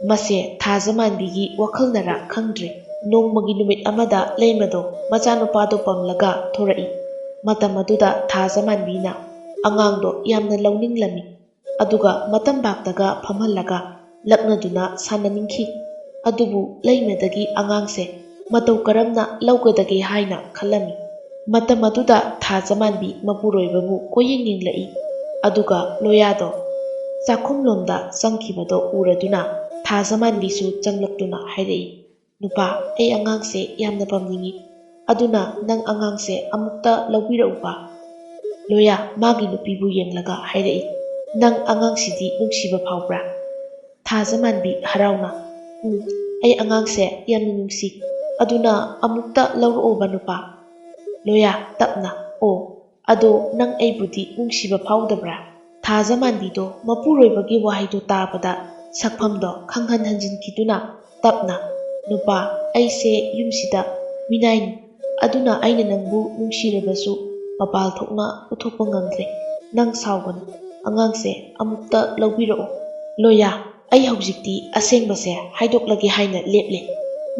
ꯃꯁꯦ ꯊꯥꯖꯃꯥꯟꯕꯤꯒꯤ ꯋꯥꯈꯜꯅꯔꯥ ꯈꯪꯗ꯭ꯔꯦ, ꯅꯣꯡꯃꯒꯤ ꯅꯨꯃꯤꯠ ꯑꯃꯗ ꯂꯩꯃꯗꯣ ꯃꯆꯥꯅꯨꯄꯥꯗꯣ ꯄꯝꯂꯒ ꯊꯣꯔꯛꯏ꯫ ꯃꯇꯝ ꯑꯗꯨꯗ ꯊꯥꯖꯃꯥꯟꯕꯤꯅ ꯑꯉꯥꯡꯗꯣ ꯌꯥꯝꯅ ꯂꯧꯅꯤꯡꯂꯝꯃꯤ꯫ ꯑꯗꯨꯒ ꯃꯇꯝꯕꯥꯛꯇꯒ ꯐꯝꯍꯜꯂꯒ ꯂꯛꯅꯗꯨꯅ ꯁꯥꯟꯅꯅꯤꯡꯈꯤ꯫ ꯑꯗꯨꯕꯨ ꯂꯩꯃꯗꯒꯤ ꯑꯉꯥꯡꯁꯦ ꯃꯇꯧ ꯀꯔꯝꯅ ꯂꯧꯒꯗꯒꯦ ꯍꯥꯏꯅ ꯈꯜꯂꯝꯃꯤ꯫ ꯃꯇꯝ ꯑꯗꯨꯗ ꯊꯥꯖꯃꯥꯟꯕꯤ ꯃꯄꯨꯔꯣꯏꯕꯕꯨ ꯀꯣꯏꯌꯦꯡ ꯌꯦꯡꯂꯛꯏ꯫ ꯑꯗꯨꯒ ꯂꯣꯌꯥꯗꯣ ꯆꯥꯛꯈꯨꯝꯂꯣꯝꯗ ꯆꯪꯈꯤꯕꯗꯣ ꯎꯔꯗꯨꯅ ꯊꯥꯖꯃꯥꯟꯕꯤꯁꯨ ꯆꯪꯂꯛꯇꯨꯅ ꯍꯥꯏꯔꯛꯏ, "ꯅꯨꯄꯥ, ꯑꯩ ꯑꯉꯥꯡꯁꯦ ꯌꯥꯝꯅ ꯄꯝꯅꯤꯡꯏ, ꯑꯗꯨꯅ ꯅꯪ ꯑꯉꯥꯡꯁꯦ ꯑꯃꯨꯛꯇ ꯂꯧꯕꯤꯔꯛꯎꯕ?" ꯂꯣꯌꯥ ꯃꯥꯒꯤ ꯅꯨꯄꯤꯕꯨ ꯌꯦꯡꯂꯒ ꯍꯥꯏꯔꯛꯏ, "ꯅꯪ ꯑꯉꯥꯡꯁꯤꯗꯤ ꯅꯨꯡꯁꯤꯕ ꯐꯥꯎꯕ꯭ꯔꯥ?" ꯊꯥꯖꯃꯥꯟꯕꯤ ꯍꯔꯥꯎꯅ, "ꯎꯝ, ꯑꯩ ꯑꯉꯥꯡꯁꯦ ꯌꯥꯝꯅ ꯅꯨꯡꯁꯤ, ꯑꯗꯨꯅ ꯑꯃꯨꯛꯇ ꯂꯧꯔꯛꯑꯣꯕ ꯅꯨꯄꯥ꯫" ꯂꯣꯌꯥ ꯇꯞꯅ, "ꯑꯣ, ꯑꯗꯣ ꯅꯪ ꯑꯩꯕꯨꯗꯤ ꯅꯨꯡꯁꯤꯕ ꯐꯥꯎꯗꯕ꯭ꯔꯥ?" ꯊꯥꯖꯃꯥꯟꯕꯤꯗꯣ ꯃꯄꯨꯔꯣꯏꯕꯒꯤ ꯋꯥꯍꯩꯗꯣ ꯇꯥꯕꯗ ꯁꯛꯐꯝꯗꯣ ꯈꯪꯍꯟ ꯍꯟꯖꯤꯟꯈꯤꯗꯨꯅ ꯇꯞꯅ, "ꯅꯨꯄꯥ, ꯑꯩꯁꯦ ꯌꯨꯝꯁꯤꯗ ꯃꯤꯅꯥꯏꯅꯤ, ꯑꯗꯨꯅ ꯑꯩꯅ ꯅꯪꯕꯨ ꯅꯨꯡꯁꯤꯔꯕꯁꯨ ꯃꯄꯥꯜ ꯊꯣꯛꯅ ꯎꯠꯊꯣꯛꯄ ꯉꯝꯗ꯭ꯔꯦ꯫ ꯅꯪ ꯁꯥꯎꯒꯅꯨ, ꯑꯉꯥꯡꯁꯦ ꯑꯃꯨꯛꯇ ꯂꯧꯕꯤꯔꯛꯑꯣ꯫" "ꯂꯣꯌꯥ, ꯑꯩ ꯍꯧꯖꯤꯛꯇꯤ ꯑꯁꯦꯡꯕꯁꯦ ꯍꯥꯏꯗꯣꯛꯂꯒꯦ ꯍꯥꯏꯅ ꯂꯦꯞꯂꯦ꯫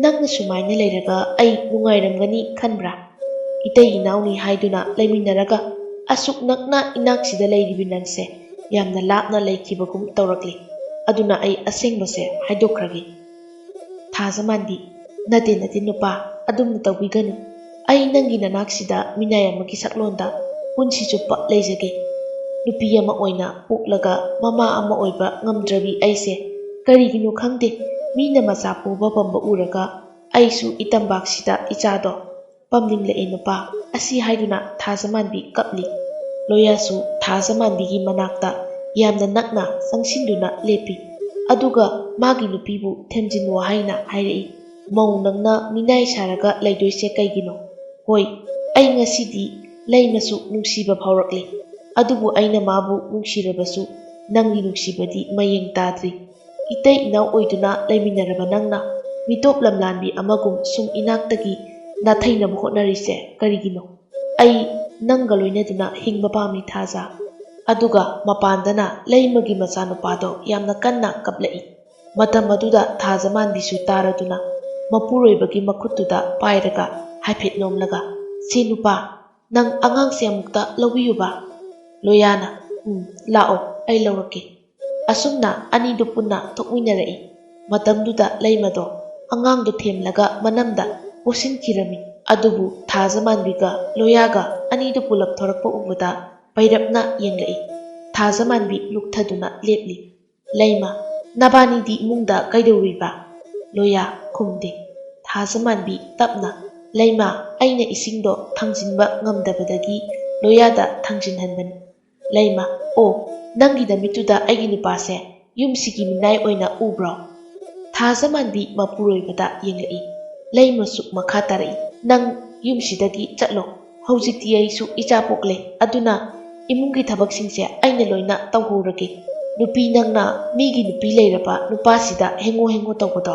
ꯅꯪꯅ ꯁꯨꯃꯥꯏꯅ ꯂꯩꯔꯒ ꯑꯩ ꯅꯨꯡꯉꯥꯏꯔꯝꯒꯅꯤ ꯈꯟꯕ꯭ꯔꯥ? ꯏꯇꯩ ꯏꯅꯥꯎꯅꯤ ꯍꯥꯏꯗꯨꯅ ꯂꯩꯃꯤꯟꯅꯔꯒ ꯑꯁꯨꯛ ꯅꯛꯅ ꯏꯅꯥꯛꯁꯤꯗ ꯂꯩꯔꯤꯕꯤ ꯅꯪꯁꯦ ꯌꯥꯝꯅ ꯂꯥꯞꯅ ꯂꯩꯈꯤꯕꯒꯨꯝ ꯇꯧꯔꯛꯂꯤ꯫ ꯑꯗꯨꯅ ꯑꯩ ꯑꯁꯦꯡꯕꯁꯦ ꯍꯥꯏꯗꯣꯛꯈ꯭ꯔꯒꯦ꯫" ꯊꯥꯖꯃꯥꯟꯕꯤ, "ꯅꯠꯇꯦ, ꯅꯠꯇꯦ ꯅꯨꯄꯥ, ꯑꯗꯨꯝꯅ ꯇꯧꯕꯤꯒꯅꯨ꯫ ꯑꯩ ꯅꯪꯒꯤ ꯅꯅꯥꯛꯁꯤꯗ ꯃꯤꯅꯥꯏ ꯑꯃꯒꯤ ꯁꯛꯂꯣꯟꯗ ꯄꯨꯟꯁꯤ ꯆꯨꯞꯄ ꯂꯩꯖꯒꯦ꯫ ꯅꯨꯄꯤ ꯑꯃ ꯑꯣꯏꯅ ꯄꯣꯛꯂꯒ ꯃꯃꯥ ꯑꯃ ꯑꯣꯏꯕ ꯉꯝꯗ꯭ꯔꯕꯤ ꯑꯩꯁꯦ ꯀꯔꯤꯒꯤꯅꯣ ꯈꯪꯗꯦ, ꯃꯤꯅ ꯃꯆꯥ ꯄꯣꯕ ꯄꯝꯕ ꯎꯔꯒ ꯑꯩꯁꯨ ꯏꯇꯝꯕꯥꯛꯁꯤꯗ ꯏꯆꯥꯗꯣ ꯄꯝꯅꯤꯡꯂꯛꯑꯦ ꯅꯨꯄꯥ꯫" ꯑꯁꯤ ꯍꯥꯏꯗꯨꯅ ꯊꯥꯖꯃꯥꯟꯕꯤ ꯀꯞꯂꯤ꯫ ꯂꯣꯌꯥꯁꯨ ꯊꯥꯖꯃꯥꯟꯕꯤꯒꯤ ꯃꯅꯥꯛꯇ ꯌꯥꯝꯅ ꯅꯛꯅ ꯆꯪꯁꯤꯟꯗꯨꯅ ꯂꯦꯞꯄꯤ꯫ ꯑꯗꯨꯒ ꯃꯥꯒꯤ ꯅꯨꯄꯤꯕꯨ ꯊꯦꯝꯖꯤꯟ ꯋꯥꯍꯩꯅ ꯍꯥꯏꯔꯛꯏ, "ꯃꯧ ꯅꯪꯅ ꯃꯤꯅꯥꯏ ꯁꯥꯔꯒ ꯂꯩꯗꯣꯏꯁꯦ ꯀꯩꯒꯤꯅꯣ? ꯍꯣꯏ, ꯑꯩ ꯉꯁꯤꯗꯤ ꯂꯩꯃꯁꯨ ꯅꯨꯡꯁꯤꯕ ꯐꯥꯎꯔꯛꯂꯦ, ꯑꯗꯨꯕꯨ ꯑꯩꯅ ꯃꯥꯕꯨ ꯅꯨꯡꯁꯤꯔꯕꯁꯨ ꯅꯪꯒꯤ ꯅꯨꯡꯁꯤꯕꯗꯤ ꯃꯌꯦꯡ ꯇꯥꯗ꯭ꯔꯤ꯫ ꯏꯇꯩ ꯏꯅꯥꯎ ꯑꯣꯏꯗꯨꯅ ꯂꯩꯃꯤꯟꯅꯔꯕ ꯅꯪꯅ ꯃꯤꯇꯣꯞ ꯂꯝꯂꯥꯟꯕꯤ ꯑꯃꯒꯨꯝ ꯁꯨꯝ ꯏꯅꯥꯛꯇꯒꯤ ꯅꯥꯊꯩꯅꯕ ꯍꯣꯠꯅꯔꯤꯁꯦ ꯀꯔꯤꯒꯤꯅꯣ? ꯑꯩ ꯅꯪꯒ ꯂꯣꯏꯅꯗꯨꯅ ꯍꯤꯡꯕ ꯄꯥꯝꯃꯤ ꯊꯥꯖ꯫ ꯑꯗꯨꯒ ꯃꯄꯥꯟꯗꯅ ꯂꯩꯃꯒꯤ ꯃꯆꯥꯅꯨꯄꯥꯗꯣ ꯌꯥꯝꯅ ꯀꯟꯅ ꯀꯞꯂꯛꯏ꯫ ꯃꯇꯝ ꯑꯗꯨꯗ ꯊꯥꯖꯃꯥꯟꯕꯤꯁꯨ ꯇꯥꯔꯗꯨꯅ ꯃꯄꯨꯔꯣꯏꯕꯒꯤ ꯃꯈꯨꯠꯇꯨꯗ ꯄꯥꯏꯔꯒ ꯍꯥꯏꯐꯦꯠ ꯅꯣꯝꯂꯒ, "ꯁꯤ ꯅꯨꯄꯥ, ꯅꯪ ꯑꯉꯥꯡꯁꯦ ꯑꯃꯨꯛꯇ ꯂꯧꯕꯤꯌꯨꯕ?" ꯂꯣꯌꯥꯅ, "ꯎꯝ, ꯂꯥꯛꯑꯣ, ꯑꯩ ꯂꯧꯔꯛꯀꯦ"꯫ ꯑꯁꯨꯝꯅ ꯑꯅꯤꯗꯨ ꯄꯨꯟꯅ ꯊꯣꯛꯃꯤꯟꯅꯔꯛꯏ꯫ ꯃꯇꯝꯗꯨꯗ ꯂꯩꯃꯗꯣ ꯑꯉꯥꯡꯗꯣ ꯊꯦꯝꯂꯒ ꯃꯅꯝꯗ ꯄꯣꯁꯤꯟꯈꯤꯔꯝꯃꯤ꯫ ꯑꯗꯨꯕꯨ ꯊꯥꯖꯃꯥꯟꯕꯤꯒ ꯂꯣꯌꯥꯒ ꯑꯅꯤꯗꯨ ꯄꯨꯂꯞ ꯊꯣꯔꯛꯄ ꯎꯕꯗ ꯄꯩꯔꯞꯅ ꯌꯦꯡꯂꯛꯏ꯫ ꯊꯥꯖꯃꯥꯟꯕꯤ ꯂꯨꯛꯊꯗꯨꯅ ꯂꯦꯞꯂꯤ꯫ "ꯂꯩꯃ, ꯅꯕꯥꯅꯤꯗꯤ ꯏꯃꯨꯡꯗ ꯀꯩꯗꯧꯔꯤꯕ?" ꯂꯣꯌꯥ ꯈꯨꯝꯗꯦ꯫ ꯊꯥꯖꯃꯥꯟꯕꯤ ꯇꯞꯅ, "ꯂꯩꯃ, ꯑꯩꯅ ꯏꯁꯤꯡꯗꯣ ꯊꯥꯡꯖꯤꯟꯕ ꯉꯝꯗꯕꯗꯒꯤ ꯂꯣꯌꯥꯗ ꯊꯥꯡꯖꯤꯟꯍꯟꯕꯅꯤ"꯫ ꯂꯩꯃ, "ꯑꯣ, ꯅꯪꯒꯤ ꯅꯃꯤꯠꯇꯨꯗ ꯑꯩꯒꯤ ꯅꯨꯄꯥꯁꯦ ꯌꯨꯝꯁꯤꯒꯤ ꯃꯤꯅꯥꯏ ꯑꯣꯏꯅ ꯎꯕ꯭ꯔꯣ?" ꯊꯥꯖꯃꯥꯟꯕꯤ ꯃꯄꯨꯔꯣꯏꯕꯗ ꯌꯦꯡꯂꯛꯏ꯫ ꯂꯩꯃꯁꯨ ꯃꯈꯥ ꯇꯥꯔꯛꯏ, "ꯅꯪ ꯌꯨꯝꯁꯤꯗꯒꯤ ꯆꯠꯂꯣ꯫ ꯍꯧꯖꯤꯛꯇꯤ ꯑꯩꯁꯨ ꯏꯆꯥ ꯄꯣꯛꯂꯦ, ꯑꯗꯨꯅ ꯏꯃꯨꯡꯒꯤ ꯊꯕꯛꯁꯤꯡꯁꯦ ꯑꯩꯅ ꯂꯣꯏꯅ ꯇꯧꯍꯧꯔꯒꯦ꯫ ꯅꯨꯄꯤ ꯅꯪꯅ ꯃꯤꯒꯤ ꯅꯨꯄꯤ ꯂꯩꯔꯕ ꯅꯨꯄꯥꯁꯤꯗ ꯍꯦꯡꯉꯣ ꯍꯦꯡꯉꯣ ꯇꯧꯕꯗꯣ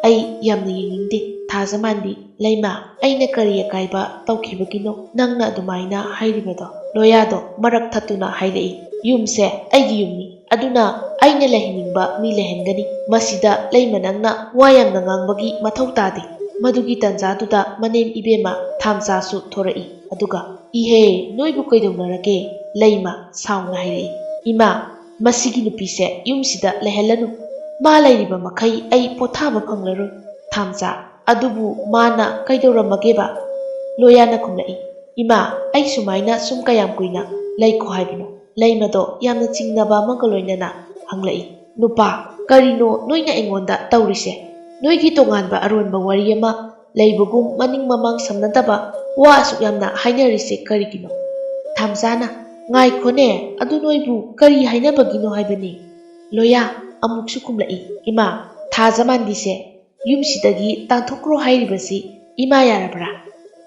ꯑꯩ ꯌꯥꯝꯅ ꯌꯦꯡꯅꯤꯡꯗꯦ"꯫ ꯊꯥꯖꯃꯥꯟꯕꯤ, "ꯂꯩꯃ, ꯑꯩꯅ ꯀꯔꯤ ꯑꯀꯥꯏꯕ ꯇꯧꯈꯤꯕꯒꯤꯅꯣ ꯅꯪꯅ ꯑꯗꯨꯃꯥꯏꯅ ꯍꯥꯏꯔꯤꯕꯗꯣ?" ꯂꯣꯌꯥꯗꯣ ꯃꯔꯛ ꯊꯠꯇꯨꯅ ꯍꯥꯏꯔꯛꯏ, "ꯌꯨꯝꯁꯦ ꯑꯩꯒꯤ ꯌꯨꯝꯅꯤ, ꯑꯗꯨꯅ ꯑꯩꯅ ꯂꯩꯍꯟꯅꯤꯡꯕ ꯃꯤ ꯂꯩꯍꯟꯒꯅꯤ꯫ ꯃꯁꯤꯗ ꯂꯩꯃ ꯅꯪꯅ ꯋꯥ ꯌꯥꯝꯅ ꯉꯥꯡꯕꯒꯤ ꯃꯊꯧ ꯇꯥꯗꯦ"꯫ ꯃꯗꯨꯒꯤ ꯇꯟꯖꯥꯗꯨꯗ ꯃꯅꯦꯝ ꯏꯕꯦꯝꯃ ꯊꯥꯝꯆꯥꯁꯨ ꯊꯣꯔꯛꯏ꯫ ꯑꯗꯨꯒ, "ꯏꯍꯦ, ꯅꯣꯏꯕꯨ ꯀꯩꯗꯧꯅꯔꯒꯦ?" ꯂꯩꯃ ꯁꯥꯎꯅ ꯍꯥꯏꯔꯛꯏ꯫ "ꯏꯃꯥ, ꯃꯁꯤꯒꯤ ꯅꯨꯄꯤꯁꯦ ꯌꯨꯝꯁꯤꯗ ꯂꯩꯍꯜꯂꯅꯨ꯫ ꯃꯥ ꯂꯩꯔꯤꯕ ꯃꯈꯩ ꯑꯩ ꯄꯣꯊꯥꯕ ꯐꯪꯂꯔꯣꯏ"꯫ ꯊꯥꯝꯆꯥ, "ꯑꯗꯨꯕꯨ ꯃꯥꯅ ꯀꯩꯗꯧꯔꯝꯃꯒꯦꯕ?" ꯂꯣꯌꯥꯅ ꯈꯨꯝꯂꯛꯏ꯫ "ꯏꯃꯥ, ꯑꯩ ꯁꯨꯃꯥꯏꯅ ꯁꯨꯝ ꯀꯌꯥꯝ ꯀꯨꯏꯅ ꯂꯩꯈꯣ ꯍꯥꯏꯕꯅꯣ?" ꯂꯩꯃꯗꯣ ꯌꯥꯝꯅ ꯆꯤꯡꯅꯕ ꯑꯃꯒ ꯂꯣꯏꯅꯅ ꯍꯪꯂꯛꯏ꯫ "ꯅꯨꯄꯥ, ꯀꯔꯤꯅꯣ ꯅꯣꯏꯅ ꯑꯩꯉꯣꯟꯗ ꯇꯧꯔꯤꯁꯦ? ꯅꯣꯏꯒꯤ ꯇꯣꯉꯥꯟꯕ ꯑꯔꯣꯟꯕ ꯋꯥꯔꯤ ꯑꯃ ꯂꯩꯕꯒꯨꯝ ꯃꯅꯤꯡ ꯃꯃꯥꯡ ꯁꯝꯅꯗꯕ ꯋꯥ ꯑꯁꯨꯛ ꯌꯥꯝꯅ ꯍꯥꯏꯅꯔꯤꯁꯦ ꯀꯔꯤꯒꯤꯅꯣ?" ꯊꯥꯝꯆꯥꯅ, "ꯉꯥꯏꯈꯣꯅꯦ, ꯑꯗꯨ ꯅꯣꯏꯕꯨ ꯀꯔꯤ ꯍꯥꯏꯅꯕꯒꯤꯅꯣ ꯍꯥꯏꯕꯅꯤ?" ꯂꯣꯌꯥ ꯑꯃꯨꯛꯁꯨ ꯈꯨꯝꯂꯛꯏ, "ꯏꯃꯥ, ꯊꯥꯖꯃꯥꯟꯕꯤꯁꯦ ꯌꯨꯝꯁꯤꯗꯒꯤ ꯇꯥꯟꯊꯣꯛꯈ꯭ꯔꯣ ꯍꯥꯏꯔꯤꯕꯁꯤ ꯏꯃꯥ ꯌꯥꯔꯕ꯭ꯔꯥ?"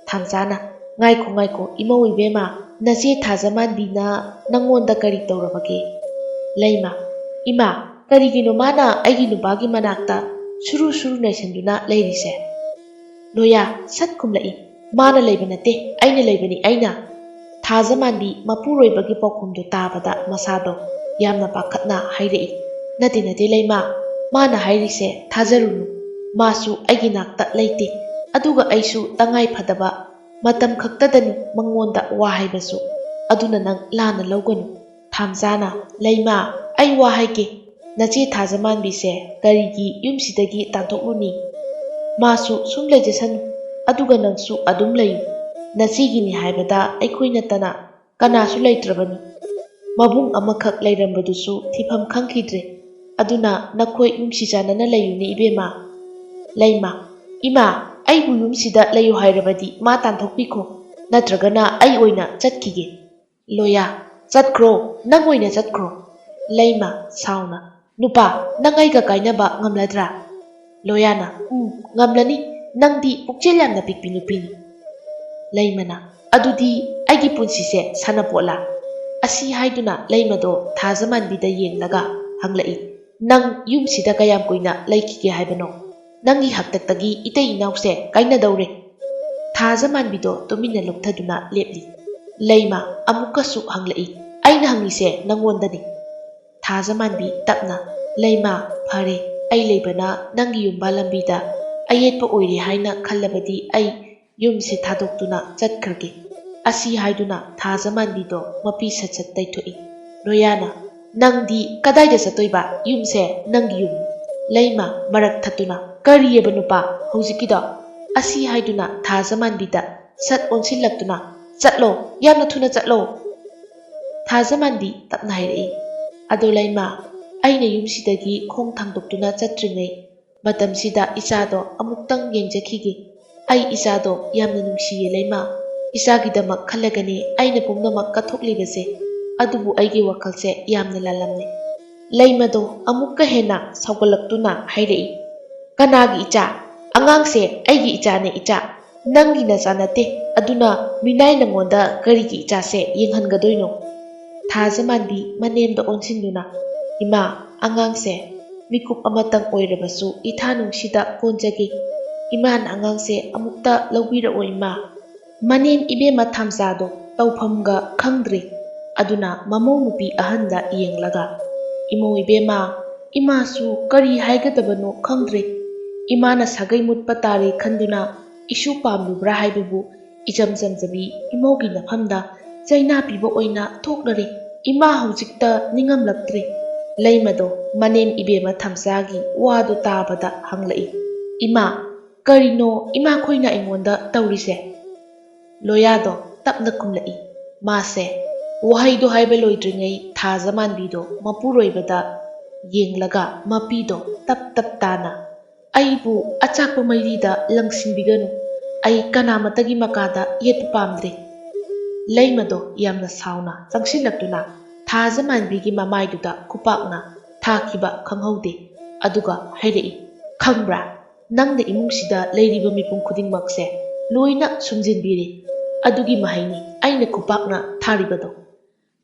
ꯊꯥꯝꯆꯥꯅ, "ꯉꯥꯏꯈꯣ, ꯉꯥꯏꯈꯣ, ꯏꯃꯧ ꯏꯕꯦꯝꯃ, ꯅꯆꯦ ꯊꯥꯖꯃꯥꯟꯕꯤꯅ ꯅꯪꯉꯣꯟꯗ ꯀꯔꯤ ꯇꯧꯔꯕꯒꯦ?" ꯂꯩꯃ, "ꯏꯃꯥ, ꯀꯔꯤꯒꯤꯅꯣ ꯃꯥꯅ ꯑꯩꯒꯤ ꯅꯨꯄꯥꯒꯤ ꯃꯅꯥꯛꯇ ꯁꯨꯔꯨ ꯁꯨꯔꯨ ꯅꯩꯁꯟꯗꯨꯅ ꯂꯩꯔꯤꯁꯦ?" ꯂꯣꯌꯥ ꯁꯠ ꯈꯨꯝꯂꯛꯏ, "ꯃꯥꯅ ꯂꯩꯕ ꯅꯠꯇꯦ, ꯑꯩꯅ ꯂꯩꯕꯅꯤ, ꯑꯩꯅ!" ꯊꯥꯖꯃꯥꯟꯕꯤ ꯃꯄꯨꯔꯣꯏꯕꯒꯤ ꯄꯥꯎꯈꯨꯝꯗꯨ ꯇꯥꯕꯗ ꯃꯁꯥꯗꯣ ꯌꯥꯝꯅ ꯄꯥꯈꯠꯅ ꯍꯥꯏꯔꯛꯏ, "ꯅꯠꯇꯦ, ꯅꯠꯇꯦ ꯂꯩꯃ, ꯃꯥꯅ ꯍꯥꯏꯔꯤꯁꯦ ꯊꯥꯖꯔꯨꯅꯨ꯫ ꯃꯥꯁꯨ ꯑꯩꯒꯤ ꯅꯥꯛꯇ ꯂꯩꯇꯦ, ꯑꯗꯨꯒ ꯑꯩꯁꯨ ꯇꯉꯥꯏ ꯐꯗꯕ ꯃꯇꯝ ꯈꯛꯇꯗꯅꯤ ꯃꯉꯣꯟꯗ ꯋꯥ ꯍꯥꯏꯕꯁꯨ꯫ ꯑꯗꯨꯅ ꯅꯪ ꯂꯥꯟꯅ ꯂꯧꯒꯅꯨ꯫" ꯊꯥꯝꯖꯥꯅ, "ꯂꯩꯃ, ꯑꯩ ꯋꯥ ꯍꯥꯏꯒꯦ꯫ ꯅꯆꯦ ꯊꯥꯖꯃꯥꯟꯕꯤꯁꯦ ꯀꯔꯤꯒꯤ ꯌꯨꯝꯁꯤꯗꯒꯤ ꯇꯥꯟꯊꯣꯛꯂꯨꯅꯤ? ꯃꯥꯁꯨ ꯁꯨꯝ ꯂꯩꯖꯁꯅꯨ, ꯑꯗꯨꯒ ꯅꯪꯁꯨ ꯑꯗꯨꯝ ꯂꯩꯌꯨ꯫ ꯅꯆꯦꯒꯤꯅꯤ ꯍꯥꯏꯕꯗ ꯑꯩꯈꯣꯏ ꯅꯠꯇꯅ ꯀꯅꯥꯁꯨ ꯂꯩꯇ꯭ꯔꯕꯅꯤ꯫ ꯃꯕꯨꯡ ꯑꯃꯈꯛ ꯂꯩꯔꯝꯕꯗꯨꯁꯨ ꯊꯤꯐꯝ ꯈꯪꯈꯤꯗ꯭ꯔꯦ꯫ ꯑꯗꯨꯅ ꯅꯈꯣꯏ ꯅꯨꯡꯁꯤ ꯆꯥꯟꯅꯅ ꯂꯩꯌꯨꯅꯦ ꯏꯕꯦꯝꯃ꯫" ꯂꯩꯃ, "ꯏꯃꯥ, ꯑꯩꯕꯨ ꯌꯨꯝꯁꯤꯗ ꯂꯩꯌꯨ ꯍꯥꯏꯔꯕꯗꯤ ꯃꯥ ꯇꯥꯟꯊꯣꯛꯄꯤꯈꯣ, ꯅꯠꯇ꯭ꯔꯒꯅ ꯑꯩ ꯑꯣꯏꯅ ꯆꯠꯈꯤꯒꯦ꯫" ꯂꯣꯌꯥ, "ꯆꯠꯈ꯭ꯔꯣ, ꯅꯪ ꯑꯣꯏꯅ ꯆꯠꯈ꯭ꯔꯣ꯫" ꯂꯩꯃ, ꯁꯥꯎꯅ, "ꯅꯨꯄꯥ, ꯅꯪ ꯑꯩꯒ ꯀꯥꯏꯅꯕ ꯉꯝꯂꯗ꯭ꯔꯥ?" ꯂꯣꯌꯥꯅ, "ꯎꯝ, ꯉꯝꯂꯅꯤ, ꯅꯪꯗꯤ ꯄꯨꯛꯆꯦꯜ ꯌꯥꯝꯅ ꯄꯤꯛꯄꯤ ꯅꯨꯄꯤꯅꯤ꯫" ꯂꯩꯃꯅ, "ꯑꯗꯨꯗꯤ ꯑꯩꯒꯤ ꯄꯨꯟꯁꯤꯁꯦ ꯁꯥꯟꯅꯄꯣꯠꯂꯥ?" ꯑꯁꯤ ꯍꯥꯏꯗꯨꯅ ꯂꯩꯃꯗꯣ ꯊꯥꯖꯃꯥꯟꯕꯤꯗ ꯌꯦꯡꯂꯒ ꯍꯪꯂꯛꯏ, "ꯅꯪ ꯌꯨꯝꯁꯤꯗ ꯀꯌꯥꯝ ꯀꯨꯏꯅ ꯂꯩꯈꯤꯒꯦ ꯍꯥꯏꯕꯅꯣ? ꯅꯪꯒꯤ ꯍꯥꯛꯇꯛꯇꯒꯤ ꯏꯇꯩ ꯏꯅꯥꯎꯁꯦ ꯀꯥꯏꯅꯗꯧꯔꯦ꯫" ꯊꯥꯖꯃꯥꯟꯕꯤꯗꯣ ꯇꯨꯃꯤꯟꯅ ꯂꯨꯞꯊꯗꯨꯅ ꯂꯦꯞꯂꯤ꯫ ꯂꯩꯃ ꯑꯃꯨꯛꯀꯁꯨ ꯍꯪꯂꯛꯏ, "ꯑꯩꯅ ꯍꯪꯉꯤꯁꯦ ꯅꯪꯉꯣꯟꯗꯅꯤ꯫" ꯊꯥꯖꯃꯥꯟꯕꯤ ꯇꯞꯅ, "ꯂꯩꯃ, ꯐꯔꯦ, ꯑꯩ ꯂꯩꯕꯅ ꯅꯪꯒꯤ ꯌꯨꯝꯕꯥꯜ ꯂꯝꯕꯤꯗ ꯑꯌꯦꯠꯄ ꯑꯣꯏꯔꯦ ꯍꯥꯏꯅ ꯈꯜꯂꯕꯗꯤ ꯑꯩ ꯌꯨꯝꯁꯦ ꯊꯥꯗꯣꯛꯇꯨꯅ ꯆꯠꯈ꯭ꯔꯒꯦ꯫" ꯑꯁꯤ ꯍꯥꯏꯗꯨꯅ ꯊꯥꯖꯃꯥꯟꯕꯤꯗꯣ ꯃꯄꯤ ꯁꯠ ꯁꯠ ꯇꯩꯊꯣꯛꯏ꯫ ꯂꯣꯌꯥꯅ, "ꯅꯪꯗꯤ ꯀꯗꯥꯏꯗ ꯆꯠꯇꯣꯏꯕ? ꯌꯨꯝꯁꯦ ꯅꯪꯒꯤ ꯌꯨꯝ꯫" ꯂꯩꯃ ꯃꯔꯛ ꯊꯠꯇꯨꯅ, "ꯀꯔꯤꯑꯕ ꯅꯨꯄꯥ ꯍꯧꯖꯤꯛꯀꯤꯗꯣ?" ꯑꯁꯤ ꯍꯥꯏꯗꯨꯅ ꯊꯥꯖꯃꯥꯟꯕꯤꯗ ꯁꯠ ꯑꯣꯟꯁꯤꯜꯂꯛꯇꯨꯅ, "ꯆꯠꯂꯣ, ꯌꯥꯝꯅ ꯊꯨꯅ ꯆꯠꯂꯣ!" ꯊꯥꯖꯃꯥꯟꯕꯤ ꯇꯞꯅ ꯍꯥꯏꯔꯛꯏ, "ꯑꯗꯣ ꯂꯩꯃ, ꯑꯩꯅ ꯌꯨꯝꯁꯤꯗꯒꯤ ꯈꯣꯡ ꯊꯥꯡꯗꯣꯛꯇꯨꯅ ꯆꯠꯇ꯭ꯔꯤꯉꯩ ꯃꯇꯝꯁꯤꯗ ꯏꯆꯥꯗꯣ ꯑꯃꯨꯛꯇꯪ ꯌꯦꯡꯖꯈꯤꯒꯦ꯫ ꯑꯩ ꯏꯆꯥꯗꯣ ꯌꯥꯝꯅ ꯅꯨꯡꯁꯤꯌꯦ ꯂꯩꯃ꯫ ꯏꯆꯥꯒꯤꯗꯃꯛ ꯈꯜꯂꯒꯅꯤ ꯑꯩꯅ ꯄꯨꯝꯅꯃꯛ ꯀꯠꯊꯣꯛꯂꯤꯕꯁꯦ꯫ ꯑꯗꯨꯕꯨ ꯑꯩꯒꯤ ꯋꯥꯈꯜꯁꯦ ꯌꯥꯝꯅ ꯂꯥꯜꯂꯝꯃꯦ꯫" ꯂꯩꯃꯗꯣ ꯑꯃꯨꯛꯀ ꯍꯦꯟꯅ ꯁꯥꯎꯒꯠꯂꯛꯇꯨꯅ ꯍꯥꯏꯔꯛꯏ, "ꯀꯅꯥꯒꯤ ꯏꯆꯥ? ꯑꯉꯥꯡꯁꯦ ꯑꯩꯒꯤ ꯏꯆꯥꯅꯦ, ꯏꯆꯥ꯫ ꯅꯪꯒꯤ ꯅꯆꯥ ꯅꯠꯇꯦ, ꯑꯗꯨꯅ ꯃꯤꯅꯥꯏ ꯅꯪꯉꯣꯟꯗ ꯀꯔꯤꯒꯤ ꯏꯆꯥꯁꯦ ꯌꯦꯡꯍꯟꯒꯗꯣꯏꯅꯣ?" ꯊꯥꯖꯃꯥꯟꯕꯤ ꯃꯅꯦꯝꯗ ꯑꯣꯟꯁꯤꯟꯗꯨꯅ, "ꯏꯃꯥ, ꯑꯉꯥꯡꯁꯦ ꯃꯤꯀꯨꯞ ꯑꯃꯇꯪ ꯑꯣꯏꯔꯕꯁꯨ ꯏꯊꯥ ꯅꯨꯡꯁꯤꯗ ꯀꯣꯟꯖꯒꯦ꯫ ꯏꯃꯥꯅ ꯑꯉꯥꯡꯁꯦ ꯑꯃꯨꯛꯇ ꯂꯧꯕꯤꯔꯛꯑꯣ ꯏꯃꯥ꯫" ꯃꯅꯦꯝ ꯏꯕꯦꯝꯃ ꯊꯥꯝꯆꯥꯗꯣ ꯇꯧꯐꯝꯒ ꯈꯪꯗ꯭ꯔꯦ꯫ ꯑꯗꯨꯅ ꯃꯃꯧ ꯅꯨꯄꯤ ꯑꯍꯟꯗ ꯌꯦꯡꯂꯒ, "ꯏꯃꯧ ꯏꯕꯦꯝꯃ, ꯏꯃꯥꯁꯨ ꯀꯔꯤ ꯍꯥꯏꯒꯗꯕꯅꯣ ꯈꯪꯗ꯭ꯔꯦ꯫ ꯏꯃꯥꯅ ꯁꯥꯒꯩ ꯃꯨꯠꯄ ꯇꯥꯔꯦ ꯈꯟꯗꯨꯅ ꯏꯁꯨ ꯄꯥꯝꯂꯨꯕ꯭ꯔꯥ ꯍꯥꯏꯕꯕꯨ ꯏꯆꯝ ꯆꯝꯖꯕꯤ ꯏꯃꯧꯒꯤ ꯅꯐꯝꯗ ꯆꯩꯅꯥ ꯄꯤꯕ ꯑꯣꯏꯅ ꯊꯣꯛꯂꯔꯦ꯫ ꯏꯃꯥ ꯍꯧꯖꯤꯛꯇ ꯅꯤꯡꯉꯝꯂꯛꯇ꯭ꯔꯦ꯫" ꯂꯩꯃꯗꯣ ꯃꯅꯦꯝ ꯏꯕꯦꯝꯃ ꯊꯥꯝꯆꯥꯒꯤ ꯋꯥꯗꯨ ꯇꯥꯕꯗ ꯍꯪꯂꯛꯏ, "ꯏꯃꯥ, ꯀꯔꯤꯅꯣ ꯏꯃꯥꯈꯣꯏꯅ ꯑꯩꯉꯣꯟꯗ ꯇꯧꯔꯤꯁꯦ?" ꯂꯣꯌꯥꯗꯣ ꯇꯞꯅ ꯈꯨꯝꯂꯛꯏ꯫ ꯃꯥꯁꯦ ꯋꯥꯍꯩꯗꯣ ꯍꯥꯏꯕ ꯂꯣꯏꯗ꯭ꯔꯤꯉꯩ ꯊꯥꯖꯃꯥꯟꯕꯤꯗꯣ ꯃꯄꯨꯔꯣꯏꯕꯗ ꯌꯦꯡꯂꯒ ꯃꯄꯤꯗꯣ ꯇꯞ ꯇꯞ ꯇꯥꯅ, "ꯑꯩꯕꯨ ꯑꯆꯥꯛꯄ ꯃꯩꯔꯤꯗ ꯂꯪꯁꯤꯟꯕꯤꯒꯅꯨ꯫ ꯑꯩ ꯀꯅꯥꯃꯠꯇꯒꯤ ꯃꯀꯥꯗ ꯌꯦꯠꯄ ꯄꯥꯝꯗ꯭ꯔꯦ꯫" ꯂꯩꯃꯗꯣ ꯌꯥꯝꯅ ꯁꯥꯎꯅ ꯆꯪꯁꯤꯜꯂꯛꯇꯨꯅ ꯊꯥꯖꯃꯥꯟꯕꯤꯒꯤ ꯃꯃꯥꯏꯗꯨꯗ ꯈꯨꯄꯥꯛꯅ ꯊꯥꯈꯤꯕ ꯈꯪꯍꯧꯗꯦ꯫ ꯑꯗꯨꯒ ꯍꯥꯏꯔꯛꯏ, "ꯈꯪꯕ꯭ꯔꯥ? ꯅꯪꯅ ꯏꯃꯨꯡꯁꯤꯗ ꯂꯩꯔꯤꯕ ꯃꯤꯄꯨꯝ ꯈꯨꯗꯤꯡꯃꯛꯁꯦ ꯂꯣꯏꯅ ꯁꯨꯝꯖꯤꯟꯕꯤꯔꯦ꯫ ꯑꯗꯨꯒꯤ ꯃꯍꯩꯅꯤ ꯑꯩꯅ ꯈꯨꯄꯥꯛꯅ ꯊꯥꯔꯤꯕꯗꯣ꯫"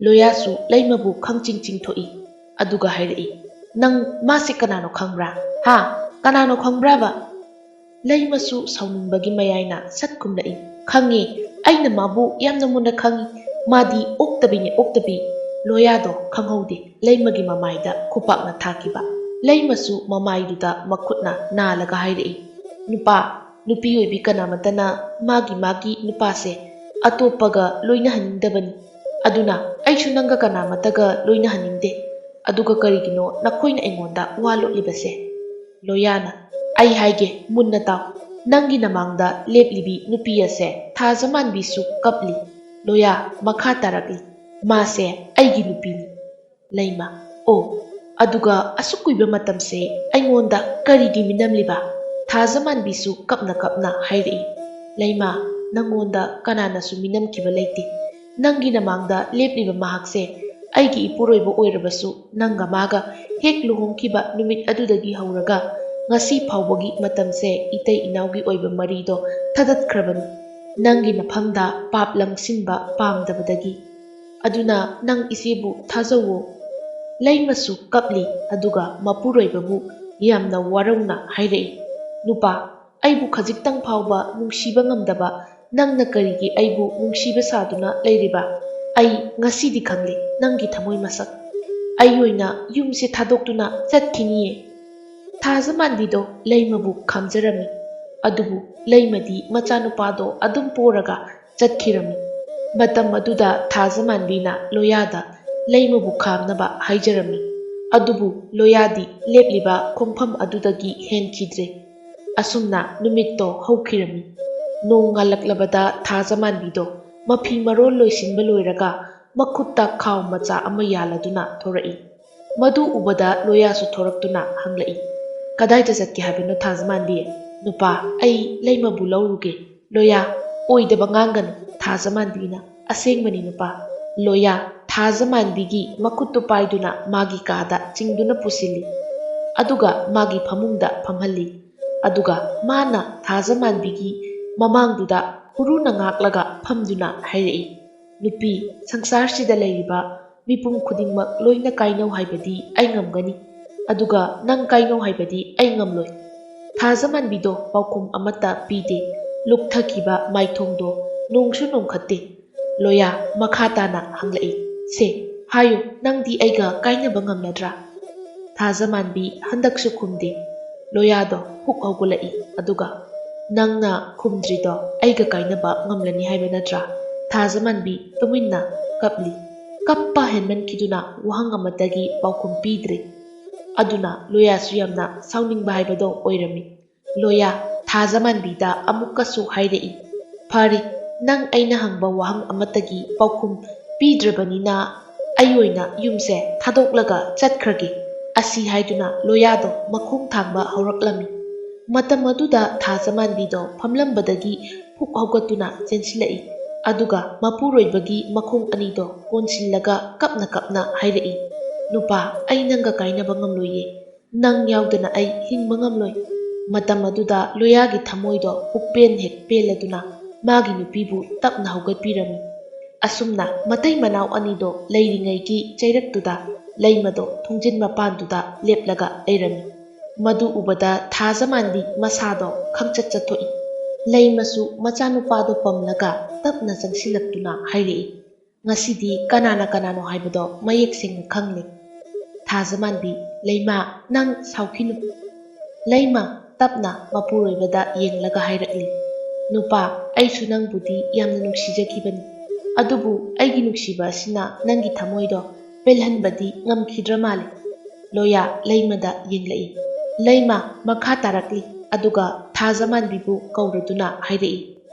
ꯂꯣꯌꯥꯁꯨ ꯂꯩꯃꯕꯨ ꯈꯪꯆꯤꯡ ꯆꯤꯡꯊꯣꯛꯏ꯫ ꯑꯗꯨꯒ ꯍꯥꯏꯔꯛꯏ, "ꯅꯪ ꯃꯥꯁꯤ ꯀꯅꯥꯅꯣ ꯈꯪꯕ꯭ꯔꯥ? ꯍꯥ? ꯀꯅꯥꯅꯣ ꯈꯪꯕ꯭ꯔꯥꯕ?" ꯂꯩꯃꯁꯨ ꯁꯥꯎꯅꯤꯡꯕꯒꯤ ꯃꯌꯥꯏꯅ ꯁꯠ ꯈꯨꯝꯂꯛꯏ, "ꯈꯪꯉꯤ, ꯑꯩꯅ ꯃꯥꯕꯨ ꯌꯥꯝꯅ ꯃꯨꯟꯅ ꯈꯪꯉꯤ꯫ ꯃꯥꯗꯤ ꯑꯣꯛꯇꯕꯤꯅꯦ, ꯑꯣꯛꯇꯕꯤ꯫" ꯂꯣꯌꯥꯗꯣ ꯈꯪꯍꯧꯗꯦ ꯂꯩꯃꯒꯤ ꯃꯃꯥꯏꯗ ꯈꯨꯄꯥꯛꯅ ꯊꯥꯈꯤꯕ꯫ ꯂꯩꯃꯁꯨ ꯃꯃꯥꯏꯗꯨꯗ ꯃꯈꯨꯠꯅ ꯅꯥꯜꯂꯒ ꯍꯥꯏꯔꯛꯏ, "ꯅꯨꯄꯥ, ꯅꯨꯄꯤ ꯑꯣꯏꯕꯤ ꯀꯅꯥꯃꯠꯇꯅ ꯃꯥꯒꯤ ꯃꯥꯒꯤ ꯅꯨꯄꯥꯁꯦ ꯑꯇꯣꯞꯄꯒ ꯂꯣꯏꯅꯍꯟꯅꯤꯡꯗꯕꯅꯤ꯫ ꯑꯗꯨꯅ ꯑꯩꯁꯨ ꯅꯪꯒ ꯀꯅꯥꯃꯠꯇꯒ ꯂꯣꯏꯅꯍꯟꯅꯤꯡꯗꯦ꯫ ꯑꯗꯨꯒ ꯀꯔꯤꯒꯤꯅꯣ ꯅꯈꯣꯏꯅ ꯑꯩꯉꯣꯟꯗ ꯋꯥ ꯂꯣꯠꯂꯤꯕꯁꯦ?" ꯂꯣꯌꯥꯅ, "ꯑꯩ ꯍꯥꯏꯒꯦ, ꯃꯨꯟꯅ ꯇꯥꯎ꯫ ꯅꯪꯒꯤ ꯅꯃꯥꯡꯗ ꯂꯦꯞꯂꯤꯕꯤ ꯅꯨꯄꯤ ꯑꯁꯦ ꯊꯥꯖꯃꯥꯟꯕꯤꯁꯨ ꯀꯞꯂꯤ꯫ ꯂꯣꯌꯥ, ꯃꯈꯥ ꯇꯥꯔꯛꯂꯤ꯫ ꯃꯥꯁꯦ ꯑꯩꯒꯤ ꯅꯨꯄꯤꯅꯤ꯫" ꯂꯩꯃ, "ꯑꯣ, ꯑꯗꯨꯒ ꯑꯁꯨꯛ ꯀꯨꯏꯕ ꯃꯇꯝꯁꯦ ꯑꯩꯉꯣꯟꯗ ꯀꯔꯤꯒꯤ ꯃꯤꯅꯝꯂꯤꯕ?" ꯊꯥꯖꯃꯥꯟꯕꯤꯁꯨ ꯀꯞꯅ ꯀꯞꯅ ꯍꯥꯏꯔꯛꯏ, "ꯂꯩꯃ, ꯅꯪꯉꯣꯟꯗ ꯀꯅꯥꯅꯁꯨ ꯃꯤꯅꯝꯈꯤꯕ ꯂꯩꯇꯦ꯫ ꯅꯪꯒꯤ ꯅꯃꯥꯡꯗ ꯂꯦꯞꯂꯤꯕ ꯃꯍꯥꯛꯁꯦ ꯑꯩꯒꯤ ꯏꯄꯨꯔꯣꯏꯕ ꯑꯣꯏꯔꯕꯁꯨ, ꯅꯪꯒ ꯃꯥꯒ ꯍꯦꯛ ꯂꯨꯍꯣꯡꯈꯤꯕ ꯅꯨꯃꯤꯠ ꯑꯗꯨꯗꯒꯤ ꯍꯧꯔꯒ ꯉꯁꯤ ꯐꯥꯎꯕꯒꯤ ꯃꯇꯝꯁꯦ ꯏꯇꯩ ꯏꯅꯥꯎꯒꯤ ꯑꯣꯏꯕ ꯃꯔꯤꯗꯣ ꯊꯗꯠꯈ꯭ꯔꯕꯅꯤ, ꯅꯪꯒꯤ ꯅꯐꯝꯗ ꯄꯥꯞ ꯂꯪꯁꯤꯟꯕ ꯄꯥꯝꯗꯕꯗꯒꯤ꯫" ꯑꯗꯨꯅ ꯅꯪ ꯏꯆꯦꯕꯨ ꯊꯥꯖꯧꯋꯣ꯫ ꯂꯩꯃꯁꯨ ꯀꯞꯂꯤ, ꯑꯗꯨꯒ ꯃꯄꯨꯔꯣꯏꯕꯕꯨ ꯌꯥꯝꯅ ꯋꯥꯔꯧꯅ ꯍꯥꯏꯔꯛꯏ, "ꯅꯨꯄꯥ, ꯑꯩꯕꯨ ꯈꯖꯤꯛꯇꯪ ꯐꯥꯎꯕ ꯅꯨꯡꯁꯤꯕ ꯉꯝꯗꯕ ꯅꯪꯅ ꯀꯔꯤꯒꯤ ꯑꯩꯕꯨ ꯅꯨꯡꯁꯤꯕ ꯁꯥꯗꯨꯅ ꯂꯩꯔꯤꯕ? ꯑꯩ ꯉꯁꯤꯗꯤ ꯈꯪꯂꯦ ꯅꯪꯒꯤ ꯊꯃꯣꯏ ꯃꯁꯛ꯫ ꯑꯩ ꯑꯣꯏꯅ ꯌꯨꯝꯁꯦ ꯊꯥꯗꯣꯛꯇꯨꯅ ꯆꯠꯈꯤꯅꯤꯌꯦ꯫" ꯊꯥꯖꯃꯥꯟꯕꯤꯗꯣ ꯂꯩꯃꯕꯨ ꯈꯥꯝꯖꯔꯝꯃꯤ꯫ ꯑꯗꯨꯕꯨ ꯂꯩꯃꯗꯤ ꯃꯆꯥꯅꯨꯄꯥꯗꯣ ꯑꯗꯨꯝ ꯄꯣꯔꯒ ꯆꯠꯈꯤꯔꯝꯃꯤ꯫ ꯃꯇꯝ ꯑꯗꯨꯗ ꯊꯥꯖꯃꯥꯟꯕꯤꯅ ꯂꯣꯌꯥꯗ ꯂꯩꯃꯕꯨ ꯈꯥꯝꯅꯕ ꯍꯥꯏꯖꯔꯝꯃꯤ꯫ ꯑꯗꯨꯕꯨ ꯂꯣꯌꯥꯗꯤ ꯂꯦꯞꯂꯤꯕ ꯈꯣꯡꯐꯝ ꯑꯗꯨꯗꯒꯤ ꯍꯦꯟꯈꯤꯗ꯭ꯔꯦ꯫ ꯑꯁꯨꯝꯅ ꯅꯨꯃꯤꯠꯇꯣ ꯍꯧꯈꯤꯔꯝꯃꯤ꯫ ꯅꯣꯡ ꯉꯥꯜꯂꯛꯂꯕꯗ ꯊꯥꯖꯃꯥꯟꯕꯤꯗꯣ ꯃꯐꯤ ꯃꯔꯣꯜ ꯂꯣꯏꯁꯤꯟꯕ ꯂꯣꯏꯔꯒ ꯃꯈꯨꯠꯇ ꯈꯥꯎ ꯃꯆꯥ ꯑꯃ ꯌꯥꯜꯂꯗꯨꯅ ꯊꯣꯔꯛꯏ꯫ ꯃꯗꯨ ꯎꯕꯗ ꯂꯣꯌꯥꯁꯨ ꯊꯣꯔꯛꯇꯨꯅ ꯍꯪꯂꯛꯏ, "ꯀꯗꯥꯏꯗ ꯆꯠꯀꯦ ꯍꯥꯏꯕꯅꯣ ꯊꯥꯖꯃꯥꯟꯕꯤ?" "ꯅꯨꯄꯥ, ꯑꯩ ꯂꯩꯃꯕꯨ ꯂꯧꯔꯨꯒꯦ꯫" "ꯂꯣꯌꯥ, ꯑꯣꯏꯗꯕ ꯉꯥꯡꯒꯅꯨ, ꯊꯥꯖꯃꯥꯟꯕꯤꯅ ꯑꯁꯦꯡꯕꯅꯤ ꯅꯨꯄꯥ꯫" ꯂꯣꯌꯥ ꯊꯥꯖꯃꯥꯟꯕꯤꯒꯤ ꯃꯈꯨꯠꯇꯨ ꯄꯥꯏꯗꯨꯅ ꯃꯥꯒꯤ ꯀꯥꯗ ꯆꯤꯡꯗꯨꯅ ꯄꯨꯁꯤꯜꯂꯤ꯫ ꯑꯗꯨꯒ ꯃꯥꯒꯤ ꯐꯃꯨꯡꯗ ꯐꯝꯍꯜꯂꯤ꯫ ꯑꯗꯨꯒ ꯃꯥꯅ ꯊꯥꯖꯃꯥꯟꯕꯤꯒꯤ ꯃꯃꯥꯡꯗꯨꯗ ꯍꯨꯔꯨꯅ ꯉꯥꯛꯂꯒ ꯐꯝꯗꯨꯅ ꯍꯥꯏꯔꯛꯏ, "ꯅꯨꯄꯤ, ꯁꯪꯁꯥꯔꯁꯤꯗ ꯂꯩꯔꯤꯕ ꯃꯤꯄꯨꯝ ꯈꯨꯗꯤꯡꯃꯛ ꯂꯣꯏꯅ ꯀꯥꯏꯅꯧ ꯍꯥꯏꯕꯗꯤ ꯑꯩ ꯉꯝꯒꯅꯤ, ꯑꯗꯨꯒ ꯅꯪ ꯀꯥꯏꯅꯧ ꯍꯥꯏꯕꯗꯤ ꯑꯩ ꯉꯝꯂꯣꯏ꯫" ꯊꯥꯖꯃꯥꯟꯕꯤꯗꯣ ꯄꯥꯎꯈꯨꯝ ꯑꯃꯠꯇ ꯄꯤꯗꯦ꯫ ꯂꯨꯞꯊꯈꯤꯕ ꯃꯥꯏꯊꯣꯡꯗꯣ ꯅꯣꯡꯁꯨ ꯅꯣꯡꯈꯠꯇꯦ꯫ ꯂꯣꯌꯥ ꯃꯈꯥ ꯇꯥꯅ ꯍꯪꯂꯛꯏ, "ꯁꯦ, ꯍꯥꯏꯌꯨ, ꯅꯪꯗꯤ ꯑꯩꯒ ꯀꯥꯏꯅꯕ ꯉꯝꯂꯗ꯭ꯔꯥ?" ꯊꯥꯖꯃꯥꯟꯕꯤ ꯍꯟꯗꯛꯁꯨ ꯈꯨꯝꯗꯦ꯫ ꯂꯣꯌꯥꯗꯣ ꯍꯨꯛ ꯍꯧꯒꯠꯂꯛꯏ, ꯑꯗꯨꯒ, "ꯅꯪꯅ ꯈꯨꯝꯗ꯭ꯔꯤꯗꯣ ꯑꯩꯒ ꯀꯥꯏꯅꯕ ꯉꯝꯂꯅꯤ ꯍꯥꯏꯕ ꯅꯠꯇ꯭ꯔꯥ?" ꯊꯥꯖꯃꯥꯟꯕꯤ ꯇꯨꯃꯤꯟꯅ ꯀꯞꯂꯤ꯫ ꯀꯞꯄ ꯍꯦꯟꯃꯟꯈꯤꯗꯨꯅ ꯋꯥꯍꯪ ꯑꯃꯠꯇꯒꯤ ꯄꯥꯎꯈꯨꯝ ꯄꯤꯗ꯭ꯔꯦ꯫ ꯑꯗꯨꯅ ꯂꯣꯌꯥꯁꯨ ꯌꯥꯝꯅ ꯁꯥꯎꯅꯤꯡꯕ ꯍꯥꯏꯕꯗꯣ ꯑꯣꯏꯔꯝꯃꯤ꯫ ꯂꯣꯌꯥ ꯊꯥꯖꯃꯥꯟꯕꯤꯗ ꯑꯃꯨꯛꯀꯁꯨ ꯍꯥꯏꯔꯛꯏ, "ꯐꯔꯦ, ꯅꯪ ꯑꯩꯅ ꯍꯪꯕ ꯋꯥꯍꯪ ꯑꯃꯠꯇꯒꯤ ꯄꯥꯎꯈꯨꯝ ꯄꯤꯗ꯭ꯔꯕꯅꯤꯅ ꯑꯩ ꯑꯣꯏꯅ ꯌꯨꯝꯁꯦ ꯊꯥꯗꯣꯛꯂꯒ ꯆꯠꯈ꯭ꯔꯒꯦ꯫" ꯑꯁꯤ ꯍꯥꯏꯗꯨꯅ ꯂꯣꯌꯥꯗꯣ ꯃꯈꯣꯡ ꯊꯥꯡꯕ ꯍꯧꯔꯛꯂꯝꯃꯤ꯫ ꯃꯇꯝ ꯑꯗꯨꯗ ꯊꯥꯖꯃꯥꯟꯕꯤꯗꯣ ꯐꯝꯂꯝꯕꯗꯒꯤ ꯐꯨꯛ ꯍꯧꯒꯠꯇꯨꯅ ꯆꯦꯟꯁꯤꯜꯂꯛꯏ꯫ ꯑꯗꯨꯒ ꯃꯄꯨꯔꯣꯏꯕꯒꯤ ꯃꯈꯣꯡ ꯑꯅꯤꯗꯣ ꯀꯣꯟꯁꯤꯜꯂꯒ ꯀꯞꯅ ꯀꯞꯅ ꯍꯥꯏꯔꯛꯏ, "ꯅꯨꯄꯥ, ꯑꯩ ꯅꯪꯒ ꯀꯥꯏꯅꯕ ꯉꯝꯂꯣꯏꯌꯦ꯫ ꯅꯪ ꯌꯥꯎꯗꯅ ꯑꯩ ꯍꯤꯡꯕ ꯉꯝꯂꯣꯏ꯫" ꯃꯇꯝ ꯑꯗꯨꯗ ꯂꯣꯌꯥꯒꯤ ꯊꯃꯣꯏꯗꯣ ꯄꯨꯛꯄꯦꯟ ꯍꯦꯛ ꯄꯦꯜꯂꯗꯨꯅ ꯃꯥꯒꯤ ꯅꯨꯄꯤꯕꯨ ꯇꯞꯅ ꯍꯧꯒꯠꯄꯤꯔꯝꯃꯤ꯫ ꯑꯁꯨꯝꯅ ꯃꯇꯩ ꯃꯅꯥꯎ ꯑꯅꯤꯗꯣ ꯂꯩꯔꯤꯉꯩꯒꯤ ꯆꯩꯔꯛꯇꯨꯗ ꯂꯩꯃꯗꯣ ꯊꯣꯡꯖꯤꯟ ꯃꯄꯥꯟꯗꯨꯗ ꯂꯦꯞꯂꯒ ꯂꯩꯔꯝꯃꯤ꯫ ꯃꯗꯨ ꯎꯕꯗ ꯊꯥꯖꯃꯥꯟꯕꯤ ꯃꯁꯥꯗꯣ ꯈꯪꯆꯠ ꯆꯠꯊꯣꯛꯏ꯫ ꯂꯩꯃꯁꯨ ꯃꯆꯥꯅꯨꯄꯥꯗꯣ ꯄꯝꯂꯒ ꯇꯞꯅ ꯆꯪꯁꯤꯜꯂꯛꯇꯨꯅ ꯍꯥꯏꯔꯛꯏ, "ꯉꯁꯤꯗꯤ ꯀꯅꯥꯅ ꯀꯅꯥꯅꯣ ꯍꯥꯏꯕꯗꯣ ꯃꯌꯦꯛ ꯁꯦꯡꯅ ꯈꯪꯂꯦ꯫" ꯊꯥꯖꯃꯥꯟꯕꯤ, "ꯂꯩꯃ, ꯅꯪ ꯁꯥꯎꯈꯤꯅꯨ꯫" ꯂꯩꯃ ꯇꯞꯅ ꯃꯄꯨꯔꯣꯏꯕꯗ ꯌꯦꯡꯂꯒ ꯍꯥꯏꯔꯛꯂꯤ, "ꯅꯨꯄꯥ, ꯑꯩꯁꯨ ꯅꯪꯕꯨꯗꯤ ꯌꯥꯝꯅ ꯅꯨꯡꯁꯤꯖꯈꯤꯕꯅꯤ, ꯑꯗꯨꯕꯨ ꯑꯩꯒꯤ ꯅꯨꯡꯁꯤꯕ ꯑꯁꯤꯅ ꯅꯪꯒꯤ ꯊꯃꯣꯏꯗꯣ ꯄꯦꯜꯍꯟꯕꯗꯤ ꯉꯝꯈꯤꯗ꯭ꯔ ꯃꯥꯜꯂꯦ꯫" ꯂꯣꯌꯥ ꯂꯩꯃꯗ ꯌꯦꯡꯂꯛꯏ꯫ ꯂꯩꯃ ꯃꯈꯥ ꯇꯥꯔꯛꯂꯤ, ꯑꯗꯨꯒ ꯊꯥꯖꯃꯥꯟꯕꯤꯕꯨ ꯀꯧꯔꯗꯨꯅ ꯍꯥꯏꯔꯛꯏ,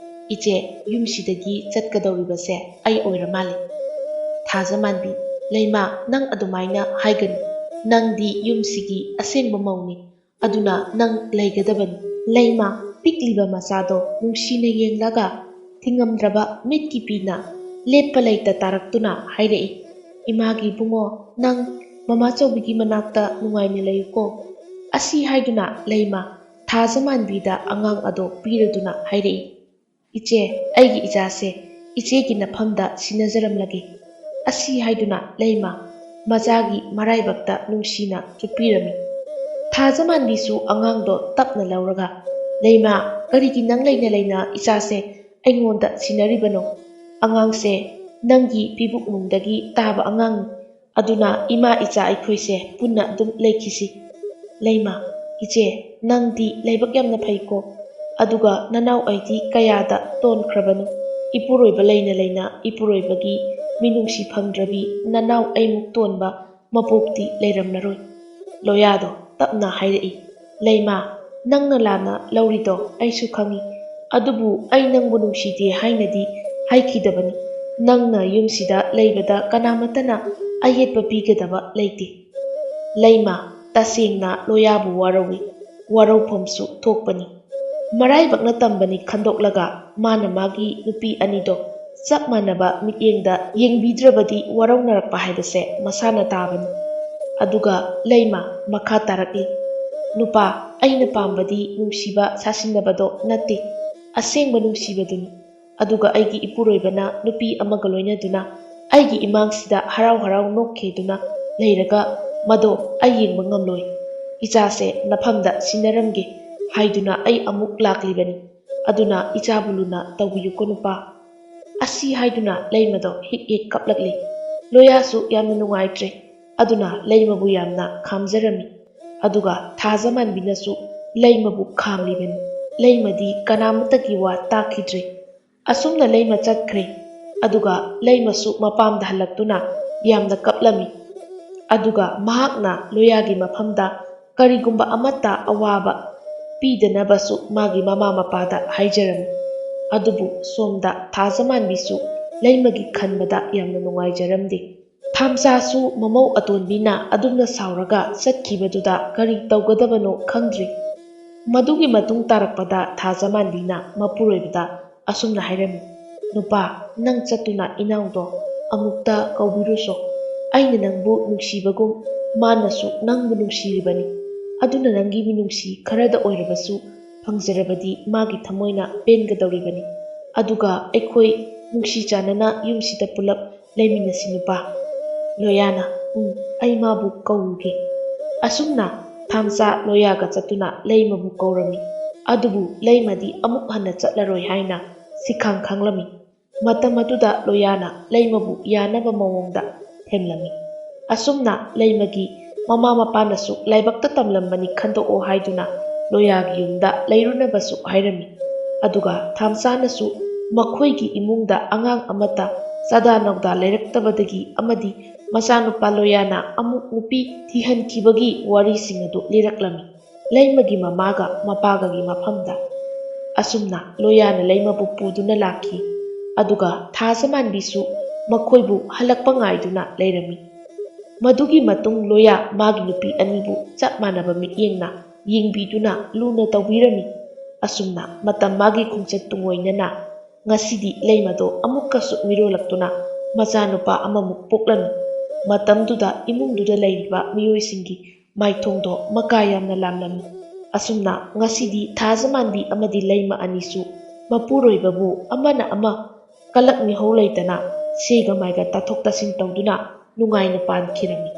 "ꯏꯆꯦ, ꯌꯨꯝꯁꯤꯗꯒꯤ ꯆꯠꯀꯗꯧꯔꯤꯕꯁꯦ ꯑꯩ ꯑꯣꯏꯔ ꯃꯥꯜꯂꯦ꯫" ꯊꯥꯖꯃꯥꯟꯕꯤ, "ꯂꯩꯃ, ꯅꯪ ꯑꯗꯨꯃꯥꯏꯅ ꯍꯥꯏꯒꯅꯨ꯫ ꯅꯪꯗꯤ ꯌꯨꯝꯁꯤꯒꯤ ꯑꯁꯦꯡꯕ ꯃꯧꯅꯤ, ꯑꯗꯨꯅ ꯅꯪ ꯂꯩꯒꯗꯕꯅꯤ꯫" ꯂꯩꯃ ꯄꯤꯛꯂꯤꯕ ꯃꯆꯥꯗꯣ ꯅꯨꯡꯁꯤꯅ ꯌꯦꯡꯂꯒ ꯊꯤꯡꯉꯝꯗ꯭ꯔꯕ ꯃꯤꯠꯀꯤ ꯄꯤꯅ ꯂꯦꯞꯄ ꯂꯩꯇ ꯇꯥꯔꯛꯇꯨꯅ ꯍꯥꯏꯔꯛꯏ, "ꯏꯃꯥꯒꯤ ꯏꯕꯨꯡꯉꯣ, ꯅꯪ ꯃꯃꯥ ꯆꯧꯕꯤꯒꯤ ꯃꯅꯥꯛꯇ ꯅꯨꯡꯉꯥꯏꯅ ꯂꯩꯌꯨꯀꯣ꯫" ꯑꯁꯤ ꯍꯥꯏꯗꯨꯅ ꯂꯩꯃ ꯊꯥꯖꯃꯥꯟꯕꯤꯗ ꯑꯉꯥꯡ ꯑꯗꯣ ꯄꯤꯔꯗꯨꯅ ꯍꯥꯏꯔꯛꯏ, "ꯏꯆꯦ, ꯑꯩꯒꯤ ꯏꯆꯥꯁꯦ ꯏꯆꯦꯒꯤ ꯅꯐꯝꯗ ꯁꯤꯟꯅꯖꯔꯝꯂꯒꯦ꯫" ꯑꯁꯤ ꯍꯥꯏꯗꯨꯅ ꯂꯩꯃ ꯃꯆꯥꯒꯤ ꯃꯔꯥꯏꯕꯛꯇ ꯅꯨꯡꯁꯤꯅ ꯆꯨꯞꯄꯤꯔꯝꯃꯤ꯫ ꯊꯥꯖꯃꯥꯟꯕꯤꯁꯨ ꯑꯉꯥꯡꯗꯣ ꯇꯞꯅ ꯂꯧꯔꯒ, "ꯂꯩꯃ, ꯀꯔꯤꯒꯤ ꯅꯪ ꯂꯩꯅ ꯂꯩꯅ ꯏꯆꯥꯁꯦ ꯑꯩꯉꯣꯟꯗ ꯁꯤꯟꯅꯔꯤꯕꯅꯣ? ꯑꯉꯥꯡꯁꯦ ꯅꯪꯒꯤ ꯄꯤꯕꯨꯛꯅꯨꯡꯗꯒꯤ ꯇꯥꯕ ꯑꯉꯥꯡꯅꯤ꯫ ꯑꯗꯨꯅ ꯏꯃꯥ ꯏꯆꯥ ꯑꯩꯈꯣꯏꯁꯦ ꯄꯨꯟꯅ ꯑꯗꯨꯝ ꯂꯩꯈꯤꯁꯤ꯫" ꯂꯩꯃ, "ꯏꯆꯦ, ꯅꯪꯗꯤ ꯂꯥꯏꯕꯛ ꯌꯥꯝꯅ ꯐꯩꯀꯣ꯫ ꯑꯗꯨꯒ ꯅꯅꯥꯎ ꯑꯩꯗꯤ ꯀꯌꯥꯗ ꯇꯣꯟꯈ꯭ꯔꯕꯅꯣ꯫ ꯏꯄꯨꯔꯣꯏꯕ ꯂꯩꯅ ꯂꯩꯅ ꯏꯄꯨꯔꯣꯏꯕꯒꯤ ꯃꯤꯅꯨꯡꯁꯤ ꯐꯪꯗ꯭ꯔꯕꯤ ꯅꯅꯥꯎ ꯑꯩꯃꯨꯛ ꯇꯣꯟꯕ ꯃꯄꯣꯛꯇꯤ ꯂꯩꯔꯝꯂꯔꯣꯏ꯫" ꯂꯣꯌꯥꯗꯣ ꯇꯞꯅ ꯍꯥꯏꯔꯛꯏ, "ꯂꯩꯃ, ꯅꯪꯅ ꯂꯥꯟꯅ ꯂꯧꯔꯤꯗꯣ ꯑꯩꯁꯨ ꯈꯪꯏ꯫ ꯑꯗꯨꯕꯨ ꯑꯩ ꯅꯪꯕꯨ ꯅꯨꯡꯁꯤꯗꯦ ꯍꯥꯏꯅꯗꯤ ꯍꯥꯏꯈꯤꯗꯕꯅꯤ꯫ ꯅꯪꯅ ꯌꯨꯝꯁꯤꯗ ꯂꯩꯕꯗ ꯀꯅꯥꯃꯠꯇꯅ ꯑꯌꯦꯠꯄ ꯄꯤꯒꯗꯕ ꯂꯩꯇꯦ꯫" ꯂꯩꯃ ꯇꯁꯦꯡꯅ ꯂꯣꯌꯥꯕꯨ ꯋꯥꯔꯧꯏ, ꯋꯥꯔꯧꯐꯝꯁꯨ ꯊꯣꯛꯄꯅꯤ꯫ ꯃꯔꯥꯏꯕꯛꯅ ꯇꯝꯕꯅꯤ ꯈꯟꯗꯣꯛꯂꯒ ꯃꯥꯅ ꯃꯥꯒꯤ ꯅꯨꯄꯤ ꯑꯅꯤꯗꯣ ꯆꯞ ꯃꯥꯟꯅꯕ ꯃꯤꯠꯌꯦꯡꯗ ꯌꯦꯡꯕꯤꯗ꯭ꯔꯕꯗꯤ ꯋꯥꯔꯧꯅꯔꯛꯄ ꯍꯥꯏꯕꯁꯦ ꯃꯁꯥꯅ ꯇꯥꯕꯅꯤ꯫ ꯑꯗꯨꯒ ꯂꯩꯃ ꯃꯈꯥ ꯇꯥꯔꯛꯂꯤ, "ꯅꯨꯄꯥ, ꯑꯩꯅ ꯄꯥꯝꯕꯗꯤ ꯅꯨꯡꯁꯤꯕ ꯁꯥꯁꯤꯟꯅꯕꯗꯣ ꯅꯠꯇꯦ, ꯑꯁꯦꯡꯕ ꯅꯨꯡꯁꯤꯕꯗꯨꯅꯤ꯫ ꯑꯗꯨꯒ ꯑꯩꯒꯤ ꯏꯄꯨꯔꯣꯏꯕꯅ ꯅꯨꯄꯤ ꯑꯃꯒ ꯂꯣꯏꯅꯗꯨꯅ ꯑꯩꯒꯤ ꯏꯃꯥꯡꯁꯤꯗ ꯍꯔꯥꯎ ꯍꯔꯥꯎ ꯅꯣꯛꯈꯤꯗꯨꯅ ꯂꯩꯔꯒ, "ꯃꯗꯣ ꯑꯩ ꯌꯦꯡꯕ ꯉꯝꯂꯣꯏ꯫ ꯏꯆꯥꯁꯦ ꯅꯐꯝꯗ ꯁꯤꯟꯅꯔꯝꯒꯦ ꯍꯥꯏꯗꯨꯅ ꯑꯩ ꯑꯃꯨꯛ ꯂꯥꯛꯂꯤꯕꯅꯤ꯫ ꯑꯗꯨꯅ ꯏꯆꯥꯕꯨ ꯂꯨꯅ ꯇꯧꯕꯤꯌꯨꯀꯣ ꯅꯨꯄꯥ"꯫ ꯑꯁꯤ ꯍꯥꯏꯗꯨꯅ ꯂꯩꯃꯗꯣ ꯍꯤꯛ ꯍꯤꯛ ꯀꯞꯂꯛꯂꯤ꯫ ꯂꯣꯌꯥꯁꯨ ꯌꯥꯝꯅ ꯅꯨꯡꯉꯥꯏꯇ꯭ꯔꯦ꯫ ꯑꯗꯨꯅ ꯂꯩꯃꯕꯨ ꯌꯥꯝꯅ ꯈꯥꯝꯖꯔꯝꯃꯤ꯫ ꯑꯗꯨꯒ ꯊꯥꯖꯃꯥꯟꯕꯤꯅꯁꯨ ꯂꯩꯃꯕꯨ ꯈꯥꯝꯂꯤꯕꯅꯤ꯫ ꯂꯩꯃꯗꯤ ꯀꯅꯥꯃꯠꯇꯒꯤ ꯋꯥ ꯇꯥꯈꯤꯗ꯭ꯔꯦ꯫ ꯑꯁꯨꯝꯅ ꯂꯩꯃ ꯆꯠꯈ꯭ꯔꯦ꯫ ꯑꯗꯨꯒ ꯂꯩꯃꯁꯨ ꯃꯄꯥꯝꯗ ꯍꯜꯂꯛꯇꯨꯅ ꯌꯥꯝꯅ ꯀꯞꯂꯝꯃꯤ꯫ ꯑꯗꯨꯒ ꯃꯍꯥꯛꯅ ꯂꯣꯌꯥꯒꯤ ꯃꯐꯝꯗ ꯀꯔꯤꯒꯨꯝꯕ ꯑꯃꯠꯇ ꯑꯋꯥꯕ ꯄꯤꯗꯅꯕꯁꯨ ꯃꯥꯒꯤ ꯃꯃꯥ ꯃꯄꯥꯗ ꯍꯥꯏꯖꯔꯝꯃꯤ꯫ ꯑꯗꯨꯕꯨ ꯁꯣꯝꯗ ꯊꯥꯖꯃꯥꯟꯕꯤꯁꯨ ꯂꯩꯃꯒꯤ ꯈꯟꯕꯗ ꯌꯥꯝꯅ ꯅꯨꯡꯉꯥꯏꯖꯔꯝꯗꯦ꯫ ꯊꯥꯝꯆꯥꯁꯨ ꯃꯃꯧ ꯑꯇꯣꯟꯕꯤꯅ ꯑꯗꯨꯝꯅ ꯁꯥꯎꯔꯒ ꯆꯠꯈꯤꯕꯗꯨꯗ ꯀꯔꯤ ꯇꯧꯒꯗꯕꯅꯣ ꯈꯪꯗ꯭ꯔꯤ꯫ ꯃꯗꯨꯒꯤ ꯃꯇꯨꯡ ꯇꯥꯔꯛꯄꯗ ꯊꯥꯖꯃꯥꯟꯕꯤꯅ ꯃꯄꯨꯔꯣꯏꯕꯗ ꯑꯁꯨꯝꯅ ꯍꯥꯏꯔꯝꯃꯤ, "ꯅꯨꯄꯥ, ꯅꯪ ꯆꯠꯇꯨꯅ ꯏꯅꯥꯎꯗꯣ ꯑꯃꯨꯛꯇ ꯀꯧꯕꯤꯔꯨꯁꯣ꯫ ꯑꯩꯅ ꯅꯪꯕꯨ ꯅꯨꯡꯁꯤꯕꯒꯨꯝ ꯃꯥꯅꯁꯨ ꯅꯪꯕꯨ ꯅꯨꯡꯁꯤꯔꯤꯕꯅꯤ꯫ ꯑꯗꯨꯅ ꯅꯪꯒꯤ ꯃꯤꯅꯨꯡꯁꯤ ꯈꯔꯗ ꯑꯣꯏꯔꯕꯁꯨ ꯐꯪꯖꯔꯕꯗꯤ ꯃꯥꯒꯤ ꯊꯃꯣꯏꯅ ꯄꯦꯟꯒꯗꯧꯔꯤꯕꯅꯤ꯫ ꯑꯗꯨꯒ ꯑꯩꯈꯣꯏ ꯅꯨꯡꯁꯤ ꯆꯥꯟꯅꯅ ꯌꯨꯝꯁꯤꯗ ꯄꯨꯂꯞ ꯂꯩꯃꯤꯟꯅꯁꯤ ꯅꯨꯄꯥ"꯫ ꯂꯣꯌꯥꯅ, "ꯎꯝ, ꯑꯩ ꯃꯥꯕꯨ ꯀꯧꯔꯨꯒꯦ"꯫ ꯑꯁꯨꯝꯅ ꯊꯥꯝꯆꯥ ꯂꯣꯌꯥꯒ ꯆꯠꯇꯨꯅ ꯂꯩꯃꯕꯨ ꯀꯧꯔꯝꯃꯤ꯫ ꯑꯗꯨꯕꯨ ꯂꯩꯃꯗꯤ ꯑꯃꯨꯛ ꯍꯟꯅ ꯆꯠꯂꯔꯣꯏ ꯍꯥꯏꯅ ꯁꯤꯈꯥꯡ ꯈꯥꯡꯂꯝꯃꯤ꯫ ꯃꯇꯝ ꯑꯗꯨꯗ ꯂꯣꯌꯥꯅ ꯂꯩꯃꯕꯨ ꯌꯥꯅꯕ ꯃꯑꯣꯡꯗ ꯊꯦꯝꯂꯝꯃꯤ꯫ ꯑꯁꯨꯝꯅ ꯂꯩꯃꯒꯤ ꯃꯃꯥ ꯃꯄꯥꯅꯁꯨ ꯂꯥꯏꯕꯛꯇ ꯇꯝꯂꯝꯕꯅꯤ ꯈꯟꯗꯣꯛꯑꯣ ꯍꯥꯏꯗꯨꯅ ꯂꯣꯌꯥꯒꯤ ꯌꯨꯝꯗ ꯂꯩꯔꯨꯅꯕꯁꯨ ꯍꯥꯏꯔꯝꯃꯤ꯫ ꯑꯗꯨꯒ ꯊꯥꯝꯆꯥꯅꯁꯨ ꯃꯈꯣꯏꯒꯤ ꯏꯃꯨꯡꯗ ꯑꯉꯥꯡ ꯑꯃꯠꯇ ꯆꯥꯗꯥ ꯅꯧꯗꯥ ꯂꯩꯔꯛꯇꯕꯗꯒꯤ ꯑꯃꯗꯤ ꯃꯆꯥꯅꯨꯄꯥ ꯂꯣꯌꯥꯅ ꯑꯃꯨꯛ ꯅꯨꯄꯤ ꯊꯤꯍꯟꯈꯤꯕꯒꯤ ꯋꯥꯔꯤꯁꯤꯡ ꯑꯗꯨ ꯂꯤꯔꯛꯂꯝꯃꯤ꯫ ꯂꯩꯃꯒꯤ ꯃꯃꯥꯒ ꯃꯄꯥꯒꯒꯤ ꯃꯐꯝꯗ꯫ ꯑꯁꯨꯝꯅ ꯂꯣꯌꯥꯅ ꯂꯩꯃꯕꯨ ꯄꯨꯗꯨꯅ ꯂꯥꯛꯈꯤ꯫ ꯑꯗꯨꯒ ꯊꯥꯖꯃꯥꯟꯕꯤꯁꯨ ꯃꯈꯣꯏꯕꯨ ꯍꯜꯂꯛꯄ ꯉꯥꯏꯗꯨꯅ ꯂꯩꯔꯝꯃꯤ꯫ ꯃꯗꯨꯒꯤ ꯃꯇꯨꯡ ꯂꯣꯌꯥ ꯃꯥꯒꯤ ꯅꯨꯄꯤ ꯑꯅꯤꯕꯨ ꯆꯞ ꯃꯥꯟꯅꯕ ꯃꯤꯠꯌꯦꯡꯅ ꯌꯦꯡꯕꯤꯗꯨꯅ ꯂꯨꯅ ꯇꯧꯕꯤꯔꯝꯃꯤ꯫ ꯑꯁꯨꯝꯅ ꯃꯇꯝ ꯃꯥꯒꯤ ꯈꯣꯡꯆꯠ ꯇꯨꯡꯑꯣꯏꯅꯅ ꯉꯁꯤꯗꯤ ꯂꯩꯃꯗꯣ ꯑꯃꯨꯛꯀꯁꯨ ꯃꯤꯔꯣꯜꯂꯛꯇꯨꯅ ꯃꯆꯥꯅꯨꯄꯥ ꯑꯃꯃꯨꯛ ꯄꯣꯛꯂꯝꯃꯤ꯫ ꯃꯇꯝꯗꯨꯗ ꯏꯃꯨꯡꯗꯨꯗ ꯂꯩꯔꯤꯕ ꯃꯤꯑꯣꯏꯁꯤꯡꯒꯤ ꯃꯥꯏꯊꯣꯡꯗꯣ ꯃꯀꯥ ꯌꯥꯝꯅ ꯂꯥꯝꯂꯝꯃꯤ꯫ ꯑꯁꯨꯝꯅ ꯉꯁꯤꯗꯤ ꯊꯥꯖꯃꯥꯟꯕꯤ ꯑꯃꯗꯤ ꯂꯩꯃ ꯑꯅꯤꯁꯨ ꯃꯄꯨꯔꯣꯏꯕꯕꯨ ꯑꯃꯅ ꯑꯃ ꯀꯂꯛ ꯃꯤꯍꯧ ꯂꯩꯇꯅ ꯁꯤꯒ ꯃꯥꯏꯒ ꯇꯥꯊꯣꯛ ꯇꯥꯁꯤꯟ ꯇꯧꯗꯨꯅ ꯅꯨꯡꯉꯥꯏꯅ ꯄꯥꯟꯈꯤꯔꯝꯃꯤ꯫